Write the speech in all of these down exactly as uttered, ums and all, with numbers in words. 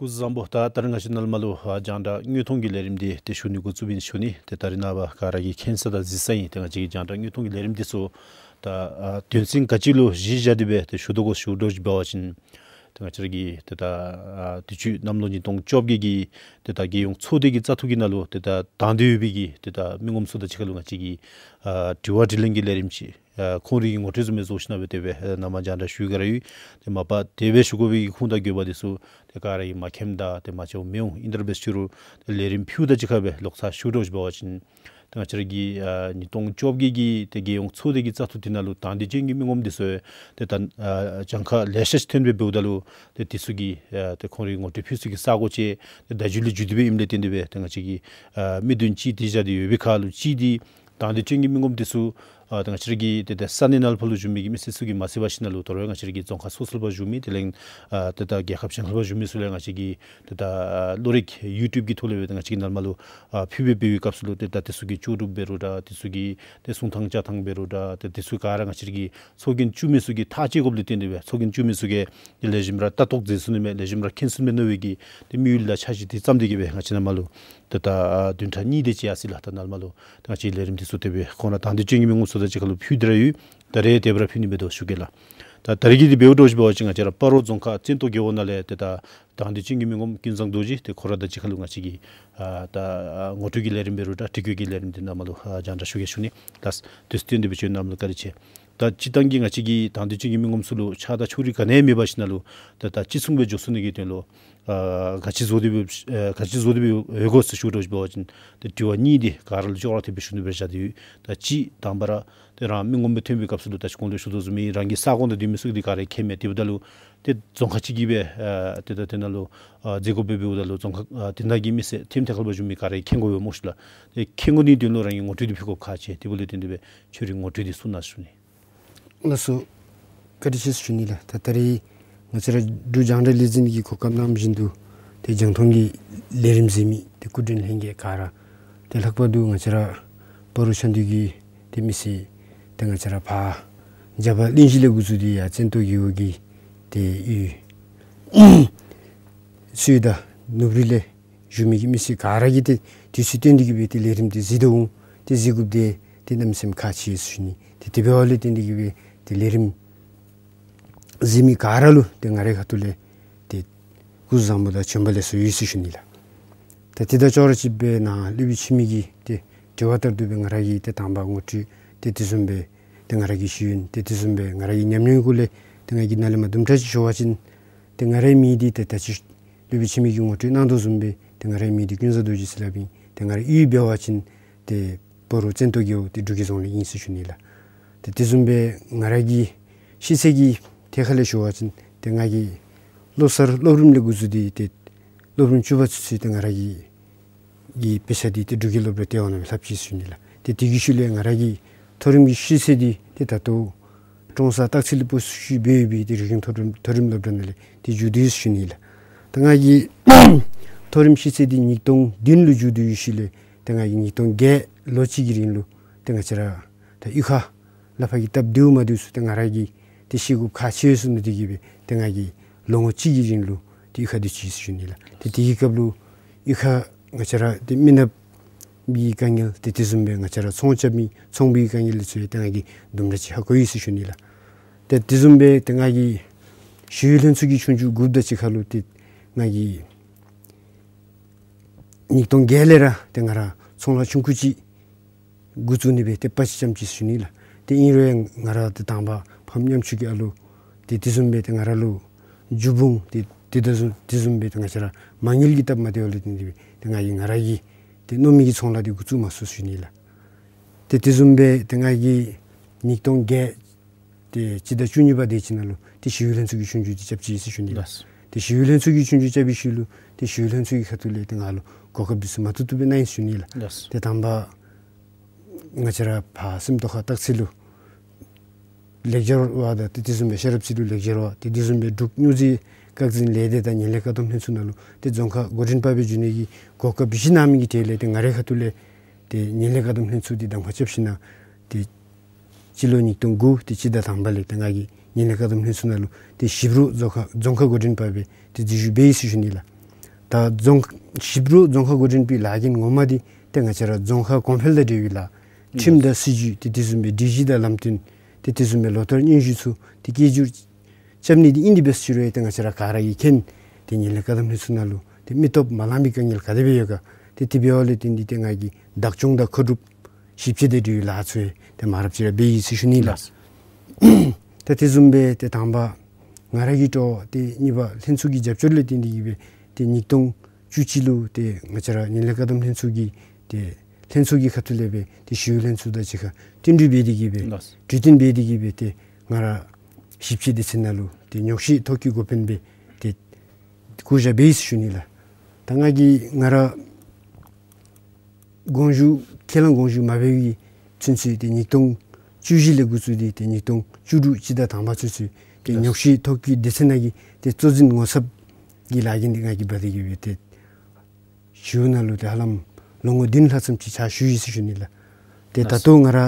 སྐུ་གཟུགས་བཟང་པོ། ད་ད་རིས་ང་བཅས་ནཱ་ལས་མར་ལུ་ཨ་རྒྱང་བསྒྲགས་དངོས་མཐོང་གི་ལས་རིམ་འདི་ཏེ་ཞུ་ནི་འགོ་བཙུགསཔ་ཨིན་ཞུ་ནི། ཏེ་ད་རིས་ནངས་པ་ག་ར་གིས་མཁྱེན་ས་དང་གཟིགས་ས་ཨིན། ཏེ་ང་བཅས་ཀྱི་རྒྱང་བསྒྲགས་དངོས་མཐོང་གི་ལས་རིམ་འདི་ཚུ་ད་ཨ་དོན་ཚན་ག་ཅི་ལུ་གཞི་བཞག་སྟེ་སྦེ་ཏེ་ཞུ་དོ་གོ་ཞུ་དོ་ཅིག་འབད་བ་ཅིན་ཏེ་ང་བཅས་ར་གི་ཏེ་ད་ཨ་དུས་ཅི་གནམ་ལོ་ཉིས་སྟོང་བཅོ་བརྒྱད་ཀྱི་ཏེ་ད་རྒྱལ་ཡོངས་ཚོགས་སྡེ་གི་བཙག་འཐུ་གི་ནང་ལུ་ཏེ་ད་དང་འདོད་ཡོད་པའི་གི་ཏེ་ད་མི་ངོམ་ཚུ་དང་གཅིག་ཁར་ལུ་ང་བཅས་ཀྱིས་ཨ་དྲི་བ་དྲིས་ལན་གྱི་ལས་རིམ་ཅིག་ཨ་ཁོང་རའི་ངོ་སྤྲོད་བཟུམ་སྦེ་བཟོ་ཞིནམ་སྦེ་དེ་སྦེ་ཨ་ནཱ་མར་རྒྱང་བསྒྲགས་ཞུ་ག་ར་ཡོད། ཏེ་མ་པ་དེ་སྦེ་ཞུ་དགོ་པའི་གི་ཁུངས་དང་དགོས་པ་འདི་ཚུ་ཏེ་ག་ར་གིས་མ་མཁྱེནམ་དང་ཏེ་མ་མཇལཝ་མི་འོང་། ཨིན་ཏེ་ར་འབད་ཞུ་རུང་ཏེ་ལས་རིམ་ཕུལཝ་དང་གཅིག་ཁར་སྦེ་ལོག་ཚར་ཞུ་དོ་ཅིག་འབད་བ་ཅིན་ཏེ་ང་བཅས་ར་གི་ཨ་ཉིས་སྟོང་བཅོ་བརྒྱད་ཀྱི་ཏེ་རྒྱལ་ཡོངས་ཚོགས་སྡེ་གི་བཙག་འཐུ་དེ་ནང་ལུ་དང་འདོད་ཅན་གྱི་མི་ངོམ་འདི་ཚུ་ཏེ་ད་ཨ་གྱངས་ཁ་ལེ་ཤ་ཅིག་ཐོན་སྦེ་འབདཝ་ད་ལུ་ཏེ་འདི་ཚུ་གི་ཨ་ཏེ་ཁོང་རའི་ངོ་སྤྲོད་ཕུལ་ས་གི་ས་གོ་ཅིག་ཏེ་ད་མཇུག་ལས་མཇུག་བསྡུ་སྦེ་ཨིནམ་ལས་བརྟེན་ཏེ་སྦེ་ཏེ་ང་བཅས་ཀྱིས་ཨ་མི་བདུན་ཅིག་དེ་བཞག་སྟེ་ཡོད་པའི་ཁར་ལུ་གཅིག་འདི་དང་འདོད་ཅན་གྱི་མི་ངོམ་འདི་ཚུ་ཨ་ཏེ་ང་བཅས་ར་གི་ཏེ་ད་ས་གནས་ནང་ལུ་ཕར་ལུ་བཞུགས་མི་གི་མི་སེར་ཚུ་གིས་མ་ཚད་པར་ཞིནམ་ལས་ད་རུང་ང་བཅས་ར་གི་རྫོང་ཁག་སོ་སོ་ལུ་ཕར་བཞུགས་མི་དེ་ལས་ཨ་ཏེ་ད་རྒྱལ་ཁབ་གཞན་ཁར་ལུ་ཕར་བཞུགས་མི་ཚུ་ལུ་ང་བཅས་ཀྱིས་ཏེ་ད་ཨ་གློག་རིག་ཡུ་ཊུབ་ཀྱི་ཐོག་ལས་སྦེ་ཏེ་ང་བཅས་ཀྱིས་ནཱ་ལས་མར་ལུ་ཨ་ཕུལ་སྦེ་འབད་བའི་སྐབས་སུ་ལུ་ཏེ་ད་འདི་ཚུ་གི་ལྕོགས་གྲུབ་འབད་རུང་འདྲ་འདི་ཚུ་གི་ཏེ་གསུང་ཐང་བཅའ་ཐང་འབད་རུང་འདྲ་ཏེ་འདི་ཚུ་ག་ར་ང་བཅས་ར་གི་ཚོགས་རྒྱན་བཙུགས་མི་ཚུ་གིས་ཐག་བཅད་དགོཔ་ལས་བརྟེན་ཏེ་སྦེ་ཚོགས་རྒྱན་བཙུགས་མི་ཚུ་གིས་ཏེ་ལེགས་ཤོམ་ར་ལྟ་རྟོག་མཛད་ཚུགས་ནི་མས། ལེགས་ཤོམ་ར་མཁྱེན་ཚུགས་ནི་མས་མནོ་བའི་གི་ཏེ་དམིགས་ཡུལ་དང་འཆར་གཞི་དེ་བརྩམས་ཏེ་གི་སྦེ་ང་བཅས་ནཱ་མར་ལུ་ཏེ་ད་ཨ་བདུན་ཕྲག་གཉིས་དེ་ཅིག་ཡར་སོ་ཡི་ལགས། ད་ནཱ་ལས་མར་ལུ་ད་ང་བཅས་ལས་རིམ་འདི་ཚུ་དེ་སྦེ་ཁོང་ར་དང་འདོད་ཅན་གྱི་མི་ངོམ་ཚུ་དང་གཅིག་ཁར་ལུ་ཕུལ་ཏེ་ར་ཡོད། ད་རེས་དེ་སྦེ་ར་ཕུལ་ནི་འབད་དོ་ཞུ་གེ་ལགས། ད་ད་རེས་ཀྱི་འདི་འབདཝ་འདྲཝ་ཅིག་འབད་བ་ཅིན་ང་བཅས་ར་སྤ་རོ་རྫོང་ཁག་བཙན་ཏོ་རྒེད་འོག་ནང་ལས་ཏེ་ད་དང་འདོད་ཅན་གྱི་མི་ངོམ་ཀུན་བཟང་རྡོ་རྗེ་ཏེ་ཁོ་ར་དང་གཅིག་ཁར་ལུ་ང་བཅས་ཀྱིས་ཨ་ད་ཨ་ངོ་སྤྲོད་ཀྱི་ལས་རིམ་འབད་རུང་འདྲ་དྲི་བཀོད་ཀྱི་ལས་རིམ་འདི་ནཱ་མར་ལུ་ཨ་རྒྱང་བསྒྲགས་ཞུ་གེ་ཞུ་ནི་ལགས། དུས་ཚོད་བཏོན་ཏེ་སྦེ་བྱོན་གནང་མི་ལུ་བཀའ་དྲིན་ཆེ། ད་སྤྱིར་བཏང་གི་ང་བཅས་ཀྱིས་དང་འདོད་ཅན་གྱི་མི་ངོམ་ཚུ་ལུ་ཆགས་སྡང་ཕྱོགས་རིས་ག་ནི་ཡང་མེད་པར་ཞིནམ་ལས་ད་ད་གཅིག་མཚུངས་སྦེ་འགྱོ་ཚུགས་ནི་གི་དོན་ལུ་ཨ་ག་ཅི་བཟོ་སྟེ་སྦེ་ཨ་ག་ཅི་བཟོ་སྟེ་སྦེ་འོང་དགོ་ཟེར་ཞུ་དོ་ཅིག་འབད་བ་ཅིན་ཏེ་དྲི་བ་གཉིས་འདི་ག་ར་ལུ་ཅོག་ར་འཐདཔ་སྦེ་ཞུ་ནི་སྦེ་བཞག་སྟེ་ཡོད། ད་གཅིག་དང་པ་ར་ཏེ་རང་མི་ངོམ་སྦེ་ཐོན་པའི་སྐབས་སུ་ལུ་ད་ཅི་གོང་ལུ་ཞུ་དོ་བཟུམ་སྦེ་རང་གི་ས་གོ་ནང་སྡོད་མི་ཚུ་གིས་འདི་ག་ར་མཁྱེན་མས། དེ་འབདཝ་ད་ལུ་ཏེ་རྫོང་ཁག་ཅིག་གིས་སྦེ་ཨ་ཏེ་ད་དེ་ནང་ལུ་ཨ་མཛད་དགོཔ་སྦེ་འབདཝ་ད་ལུ་རྫོང་ཁག་ཨ་དེ་ནང་གི་མི་སེར་ཐེམ་ཐེ་ཁར་ལུ་ཕར་བཞུགས་མི་ག་ར་གིས་མཁྱེན་དགོ་པས་སྨོ་ཤིག་ལགས། ཏེ་མཁྱེན་དགོ་ནིའི་དོན་ལུ་རང་གི་ངོ་སྤྲོད་འདི་ཕུལ་དགོཔ་ཁག་ཆེ། དེ་འབདཝ་ལས་བརྟེན་ཏེ་སྦེ་ཁྱོད་རའི་ངོ་སྤྲོད་འདི་གསུང་གནང་ཞུ་ནི། ལགས་སོ། བཀའ་དྲིན་ཆེ་ཞུ་ནི་ལགས། ད་ད་རེས་ང་བཅས་ར་འབྲུག་རྒྱང་བསྒྲགས་ལས་འཛིན་གྱིས་གོ་སྐབས་གནང་བཞིན་དུ་ཏེ་རྒྱང་མཐོང་གི་ལས་རིམ་གཟིགས་མི་ཏེ་སྐུ་མགྲོན་ལྷན་རྒྱས་ག་ར་ཏེ་ལྷག་པར་དུ་ང་བཅས་ར་སྤ་རོ་ཆ་འདུས་ཀྱི་ཏེ་མི་སེར་ཏེ་ང་བཅས་ར་ཕར་རྒྱབ་གླིང་བཞི་ལས་འགོ་བཙུགས་ཏེ་ཡར་བཙན་ཏོ་རྒེད་འོག་གི་ཏེ་ཡུལ་སུ་ཡི་ད་ནུབ་རི་ལས་བཞུགས་མི་གི་མི་སེར་ག་ར་གིས་ཏེ་དུས་ཚོད་བཏོན་ཏེ་གི་སྦེ་ཏེ་ལས་རིམ་འདི་གཟིགས་དོ་འོང་། ཏེ་གཟིགས་དགོཔ་འདི་ཏེ་གནམ་མེད་ས་མེད་ཁག་ཆེ་ཟེར་ཞུ་ནི། ཏེ་དེ་འབདཝ་ལས་བརྟེན་ཏེ་གི་སྦེ་ཏེ་ལས་རིམ་གཟིགས་མི་ག་ར་ལུ་ཏེ་ང་རའི་ཁ་ཐུག་ལས་ཏེ་སྐུ་གཟུགས་བཟང་པོ་དང་བྱོན་པ་ལེགས་སོ་ཡོད་ཟེར་ཞུ་ནི་ལགས། ཏེ་དེ་དང་ཅོག་ར་གཅིག་སྦེ་ནཱ་སློབ་དཔོན་འཆི་མེད་ཀྱིས་ཏེ་དྲི་བ་ལྟར་དུ་སྦེ་ང་ར་གིས་ཏེ་དང་པ་ངོ་སྤྲོད་ཏེ་དེ་བཟུམ་སྦེ་ཏེ་ང་ར་གི་ཤེས་ཡོན་ཏེ་དེ་བཟུམ་སྦེ་ང་ར་གི་ཉམས་མྱོང་གུ་ལས་ཏེ་ང་གིས་ནཱ་ལས་མར་དུམ་གྲ་ཅིག་ཞུ་བ་ཅིན་ཏེ་ང་རའི་མིང་འདི་ཏེ་ད་ཅི་སློབ་དཔོན་འཆི་མེད་ཀྱིས་ངོ་སྤྲོད་གནང་དོ་བཟུམ་སྦེ་ཏེ་ང་རའི་མིང་འདི་ཀུན་བཟང་རྡོ་རྗེ་ཟེར་སླབ་ཨིན། ཏེ་ང་རའི་གཡུས་འབད་བ་ཅིན་ཏེ་སྤ་རོ་བཙན་ཏོ་རྒེད་འོག་ཏེ་འབྲུག་རྒྱལ་རྫོང་ལས་ཨིན་ཟེར་ཞུ་ནི་ལགས། ཏེ་དེ་བཟུམ་སྦེ་ང་ར་གི་ཤེས་ཚད་ཀྱི་ཐད་ཁ་ལས་ཞུ་བ་ཅིན་ཏེ་ང་གིས་སློབ་གསར་སློབ་རིམ་ལས་འགོ་བཙུགས་ཏེ་ཏེ་སློབ་རིམ་བཅུ་པ་ཚུན་ཚོད་ཏེ་ང་ར་གི་གི་དཔེ་ཆ་འདི་ཏེ་འབྲུག་གི་སློབ་གྲྭ་ལྟེ་བ་ནང་ལྷབ་ཅི་ཟེར་ཞུ་ནི་ལགས། ཏེ་དེ་གི་ཤུལ་ལས་ང་ར་གི་མཐོ་རིམ་གྱི་ཤེས་ཚད་འདི་ཏེ་ད་ལྟོ་ཀྲོང་གསར་སྟག་རྩེ་ལུ་སྤོ་བཤུད་འབད་ཡོད་པའི་ཏེ་རིག་གཞུང་མཐོ་རིམ་མཐོ་རིམ་སློབ་གྲྭ་ནང་ལས་ཏེ་མཇུག་བསྡུ་ཡི་ཟེར་ཞུ་ནི་ལགས། ད་ང་གི་མཐོ་རིམ་ཤེས་ཚད་འདི་ཉིས་སྟོང་བདུན་ལུ་མཇུག་བསྡུ་ཡི་ཤུལ་ལས་ཏེ་ང་གིས་ཉིས་སྟོང་བརྒྱད་ལོ་གཅིག་གི་རིང་ལུ་ཏེ་ང་བཅས་ར་ད་གཡུས་ཁ་ལས་ཕར་གྱི་སྟབས་བདེཝ་མ་བདེཝ་ཚུ་ཏེ་ང་ར་གིས་ཏེ་ཤེས་དགོཔ་ཁག་ཆེ་ཟེར་མནོ་སྟེ་གི་སྦེ་ཏེ་ང་གིས་ལོ་ངོ་གཅིག་གི་རིང་ལུ་ཏེ་གཡུས་ཁར་སྡོད་ཅི་ཟེར་ཞུ་ནི་ལགས། ཏེ་དེ་གི་སྐབས་ལུ་གཡུས་ཁར་ང་བཅས་ར་ཏེ་མི་ནགཔ་གི་དཀའ་ངལ་ཏེ་དེ་བཟུམ་སྦེ་ང་བཅས་ར་ཚོང་རྐྱབ་མི་ཚོང་པའི་དཀའ་ངལ་ཚུ་ཡང་ཏེ་ང་གིས་དུམ་གྲ་ཅིག་ཧ་གོ་ཡི་ཟེར་ཞུ་ནི་ལགས། ཏེ་དེ་བཟུམ་སྦེ་ཏེ་ང་གིས་ཞི་གཡོག་ལྷན་ཚོགས་ཀྱི་ཆོས་རྒྱུགས་འགོཔ་དང་གཅིག་ཁར་ལུ་ཏེ་ང་གིས་ཉིས་སྟོང་བརྒྱད་ལས་ར་ཏེ་ང་ར་ཚོང་ལཱ་ཆུང་ཀུ་ཅིག་འགོ་བཙུགས་ནི་སྦེ་ཏེ་དཔའ་ཅིག་བཅམས་ཅི་ཟེར་ཞུ་ནི་ལགས། ཏེ་ཨིན་རུང་ཡང་ང་ར་ཏེ་དང་པ་ཕམ་ཉམ་ཆུང་གི་ཨ་ལོ་ཏེ་དེ་བཟུམ་སྦེ་ཏེ་ང་ར་ལུ་རྒྱུ་སྦོམ་ཏེ་ཏེ་དེ་བཟུམ་དེ་བཟུམ་སྦེ་ཏེ་ང་བཅས་ར་མ་དངུལ་གྱི་སྟབས་མ་བདེཝ་ལས་བརྟེན་ཏེ་སྦེ་ཏེ་ང་གིས་ང་ར་གི་ཏེ་མནོ་མི་གི་ཚོང་ལཱ་འདི་འགོ་བཙུགས་མ་ཚུགས་ཟེར་ཞུ་ནི་ལགས། ཏེ་དེ་བཟུམ་སྦེ་ཏེ་ང་གིས་ཉིས་སྟོང་བརྒྱད་ཏེ་སྤྱི་ཟླ་བཅུ་གཉིས་པ་དེ་ཅིག་ནང་ལུ་ཏེ་ཞི་གཡོག་ལྷན་ཚོགས་ཀྱི་ཆོས་རྒྱུགས་འདི་རྐྱབ་ཅི་ཟེར་ཞུ་ནི་ལགས། ལགས། ཏེ་ཞི་གཡོག་ལྷན་ཚོགས་ཀྱི་ཆོས་རྒྱུགས་རྐྱབ་པའི་ཤུལ་ལུ་ཏེ་ཞི་གཡོག་ལྷན་ཚོགས་ཀྱི་ཁ་ཐུག་ལས་ཏེ་ང་ལུ་གོ་སྐབས་འདི་ཚུ་མ་ཐུབ་ཐུབ་སྦེ་གནང་ཡི་ཟེར་ཞུ་ནི་ལགས། ལགས། ཏེ་དང་པ་ང་བཅས་ར་ཕར་སེམས་རྟོགས་ཁ་སྟག་རྩེ་ལུ་ལེགས་སྦྱར་བ་དང་ཏེ་དེ་བཟུམ་སྦེ་ཤེས་རབ་རྩེ་ལུ་ལེགས་སྦྱར་བ་ཏེ་དེ་བཟུམ་སྦེ་འབྲུག་སྨྱོ་རྫས་བཀག་འཛིན་ལས་སྡེ་དང་ངན་ལྷད་བཀག་སྡོམ་ལྷན་ཚོགས་ནང་ལུ་ཏེ་རྫོང་ཁག་འགོ་འདྲེན་པ་སྦེ་འགྱོ་ནི་གི་གོ་སྐབས་བཞེས་གནང་མི་གི་གྲས་ལས་ཏེ་ང་རའི་ཁ་ཐུག་ལས་ཏེ་ངན་ལྷད་བཀག་སྡོམ་ལྷན་ཚོགས་འདི་གདམ་ཁ་རྐྱབ་ཞིནམ་ཏེ་སྤྱི་ལོ་ཉིས་སྟོང་དགུ་ཏེ་སྤྱི་ཟླ་དང་པ་ལས་ཏེ་ང་གིས་ངན་ལྷད་བཀག་སྡོམ་ལྷན་ཚོགས་ནང་ལུ་ཏེ་ཞིབ་རོགས་རྫོང་ཁག་རྫོང་ཁག་འགོ་འདྲེན་པ་སྦེ་ཏེ་འཛུལ་ཞུགས་འབད་ཡི་ཟེར་ཞུ་ནི་ལགས། ད་རྫོང་ཞིབ་རོགས་རྫོང་ཁ་འགོ་འདྲེན་པའི་ལཱ་འགན་ངོ་མ་འདི་ཏེ་ང་བཅས་ར་རྫོང་ཁ་གོང་འཕེལ་དང་འབྲེལ་བའི་ལཱ། ཁྲིམས་དང་སྲིད་བྱུས་ཏེ་དེ་བཟུམ་སྦེ་སྒྲིག་གཞི་དང་ལམ་སྟོན་ཏེ་དེ་བཟུམ་སྦེ་ལོ་ལྟར་སྙན་ཞུ་ཚུ་ཏེ་སྐད་སྒྱུར་རྐྱབ་ནི་འདི་ཨིན། དེ་འབད་ཟེར་རུང་ཏེ་ང་བཅས་ར་ག་ར་གིས་མཁྱེན། ཏེ་ངན་ལྷད་བཀག་སྡོམ་ལྷན་ཚོགས་ནང་ལུ་ཏེ་མི་སྟོབས་མ་ལང་པའི་དཀའ་ངལ་ག་དེ་སྦེ་ཡོད་ག། ཏེ་དེ་འབདཝ་ལས་བརྟེན་ཏེ་ཏེ་ང་གིས་བདག་སྐྱོང་དང་མཁོ་སྒྲུབ་ཞིབ་དཔྱད་དང་འབྲེལ་བའི་ལཱ་ཚུ་ཡང་ཏེ་མང་རབས་ཅིག་ར་འབད་ཡི་ཟེར་ཞུ་ནི་ལགས། ད་དེ་བཟུམ་སྦེ་ཏེ་དང་པ་ང་ར་གིས་སྤྲོ་བ་ཏེ་གཉིས་པ་ལྷན་ཚོགས་ཀྱི་རྒྱབ་སྐྱོར་ལས་བརྟེན་ཏེ་གིས་སྦེ་ཏེ་ཉིས་སྟོང་བཅུ་གཅིག་ལུ་ཏེ་ང་བཅས་ར་ངན་ལྷད་བཀག་སྡོམ་ལྷན་ཚོགས་ཀྱི་ཏེ་ལྷན་ཚོགས་ཀྱི་ཁ་ཐུག་ལས་སྦེ་ཏེ་ཞི་གཡོག་ལྷན་ཚོགས་དང་གཅིག་ཁར་བསྟུན་གྲོས་འབད་དེ་གིས་སྦེ་ལགས། གྲོས་བསྟུན་འབད་དེ་གིས་སྦེ་ཏེ་ང་ར་ཞིབ་དཔྱད་སྡེ་ཚན་ནང་ལུ་ཏེ་ཉོག་བཤད་ཐོ་བཀོད་འགོ་དཔོན་སྦེ་ཏེ་བསྐོ་བཞག་འབད་ཡི་ཟེར་ཞུ་ནི་ལགས། ད་ང་གིས་ང་ར་དགོངས་ཞུ་ཁས་བླངས་དགོངས་ཞུ་མ་འབད་བའི་ཚུན་ཚོད་ཏེ་ཉིས་སྟོང་བཅུ་བཞི་ལས་འགོ་བཙུགས་ཏེ་ཏེ་ཉིས་སྟོང་བཅུ་དྲུག་སྤྱི་ཟླ་དང་པ་ཚུན་ཚོད་ཏེ་ལགས། ཉོག་བཤད་ཐོ་བཀོད་སྡེ་ཚན་ནང་གི་ཏེ་གཙོ་འཛིན་ངོ་ཚབ་ཀྱི་ལཱ་འགན་འདི་ང་གིས་འབག་སྟེ་གིས་སྦེ་ཏེ་ཞི་གཡོག་ནང་ལུ་ཏེ་ཧ་ལམ་ལོ་ངོ་བདུན་ལྷག་ཙམ་ཅིག་ཕྱག་ཞུ་ཡི་ཟེར་ཞུ་ནི་ལགས། ཏེ་ད་ལགས། ལྟོ་ང་ར་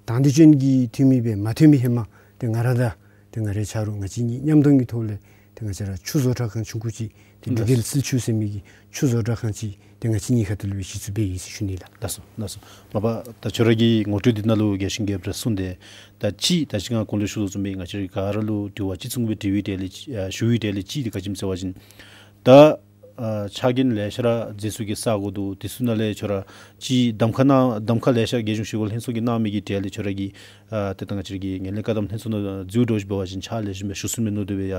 དང་འདོད་ཅན་གྱི་འཐུས་མི་སྦེ་མ་ཐོན་པའི་ཧེ་མ་ཏེ་ང་ར་དང་ཏེ་ང་རའི་ཆ་རོགས་ང་བཅས་གཉིས་མཉམ་གཏོང་གི་ཐོག་ལས་ཏེ་ང་བཅས་ར་ཆུ་བཟོ་གྲྭ་ཁང་ཆུང་ཀུ་ཅིག་ཏེ་འབྲུག་རྒྱལ་ལགས། སིལ་ཆུ་ཟེར་མི་གི་ཆུ་བཟོ་གྲྭ་ཁང་ཅིག་ཏེ་ང་བཅས་གཉིས་ཁ་ཐུག་ལས་སྦེ་གཞི་བཙུགས་འབད་ཡི་ཟེར་ཞུ་ནི་ལགས། ལགས་སོ་ལགས་སོ། མ་པ་ད་ཁྱོད་ར་གི་ངོ་སྤྲོད་འདི་ནང་ལུ་རྒྱས་ཤིང་རྒྱས་པར་གསུངས་ཏེ། ད་ཅི་ད་ཅི་ང་གོང་ལུ་ཞུ་དོ་བཟུམ་སྦེ་ང་བཅས་ར་ག་ར་ལུ་དྲི་བ་ཅིག་ཚུན་སྦེ་དྲི་བའི་གྲས་ལས་ཨ་ཞུ་བའི་གྲས་ལས་ཅིག་འདི་ག་ཅི་སྨོ་ཟེར་བ་ཅིན་ད་ཨ་ཕྱག་འགན་ལེ་ཤ་ར་མཛད་ཚུགས་ཀྱི་ས་གོ་འདུག། དེ་ཚུ་ནང་ལས་ཁྱོད་ར་ཅིག་གདམ་ཁ་གནང་གདམ་ཁ་ལེ་ཤ་རྒྱལ་གཞུང་ཞི་གཡོག་ལྷན་ཚོགས་ཀྱིས་གནང་མི་གི་གྲས་ལས་ཁྱོད་ར་གིས་ཨ་ཏེ་ད་ང་བཅས་ར་གི་ངན་ལྷད་བཀག་སྡོམ་ལྷན་ཚོགས་ནང་འཛུལ་འགྱོ་འབད་བ་ཅིན་ཕྱག་ལེགས་ཤོམ་སྦེ་ཞུ་ཚུགས་མས་མནོ་སྟེ་སྦེ་ཡ་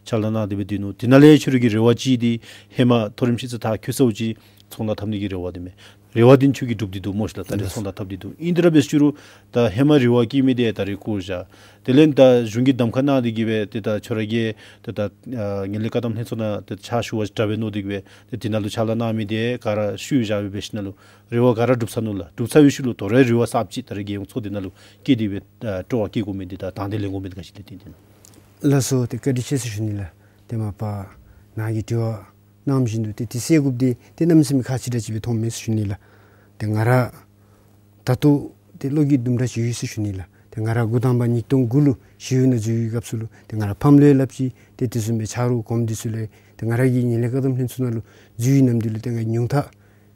ཕྱག་ལཱ་གནང་སྟེ་སྦེ་སྡོད་ནུག། དེ་ནང་ལས་ཁྱོད་ར་གི་རེ་བ་ཅིག་འདི་ཧེ་མ་མཐོ་རིམ་ཤེས་ཚད་མཐར་འཁྱོལ་ཚརཝ་ཅིག་ཚོང་ལཱ་འཐབ་ནི་གི་རེ་བ་འདི་མས། རེ་བ་འདི་ཁྱོད་ཀྱིས་སྒྲུབ་སྟེ་འདུག་སྨོ་ཤེས་ལགས། ད་རེས་ཚོང་ལཱ་འཐབ་སྟེ་འདུག། ཨིན་དེ་ར་འབད་ཟེར་རུང་ད་ཧེ་མ་རེ་བ་བསྐྱེད་མི་འདི་ད་རེས་བཀོ་བཞག། དེ་ལས་ད་གཞུང་གིས་གདམ་ཁ་གནང་སྟེ་གིས་སྦེ་ཏེ་ད་ཁྱོད་ར་གིས་ཏེ་ད་ཨ་ངན་ལྷད་བཀག་སྡོམ་ལྷན་ཚོགས་ནང་ཏེ་ཕྱག་ཞུ་བར་དྲག་པས་མནོ་སྟེ་གིས་སྦེ་ཏེ་དེ་ནང་ལུ་ཕྱག་ལཱ་གནང་མི་འདི་ག་ར་བཤུད་བཞག་སྦེ་འབད་ཞིནམ་ལས་རེ་བ་ག་ར་འགྲུབ་ཚར་ནུག་ལགས། འགྲུབ་ཚར་བའི་ཤུལ་ལུ་དོ་རུང་རེ་བ་གསརཔ་ཅིག་ད་རེས་རྒྱལ་ཡོངས་ཚོགས་སྡེ་ནང་ལུ་བསྐྱེད་དེ་སྦེ་ཨ་སྤྲོ་བ་བསྐྱེད་དགོ་མི་འདི་ད་དང་འདོད་ལེན་དགོ་མི་འདི་ག་ཅི་ལས་བརྟེན་ཏེ་ཨིན་ན། ལགས་སོ། ཏེ་བཀའ་དྲིན་ཆེ་ཟེར་ཞུ་ནི་ལགས། ཏེ་མ་པ་ནཱ་གིས་དྲི་བ་གནང་བཞིན་དུ་ཏེ་དེ་སེལ་དགོཔ་འདི་ཏེ་གནམ་མེད་ས་མེད་ཁག་ཆེ་དྲགས་ཅིག་སྦེ་མཐོངམ་མས་ཟེར་ཞུ་ནི་ལགས། ཏེ་ང་ར་ད་ལྟོ་ཏེ་བློ་འགྱོད་དུམ་གྲ་ཅིག་ཡོད་ཟེར་ཞུ་ནི་ལགས། ཏེ་ང་ར་འགོ་དང་པ་ཉིས་སྟོང་དགུ་ལུ་ཞི་གཡོག་ནང་འཛུལ་བའི་སྐབས་སུ་ལུ་ཏེ་ང་ར་ཕམ་ལུ་ཡང་སླབ་ཅི། ཏེ་དེ་བཟུམ་སྦེ་ཆ་རོགས་གོངམ་འདི་ཚུ་ལུ་ཏེ་ང་ར་གིས་ངན་ལྷད་བཀག་སྡོམ་ལྷན་ཚོགས་ནང་ལུ་འཛུལ་བའི་ནམ་དུས་ལུ་ཏེ་ང་ཉུང་མཐའ་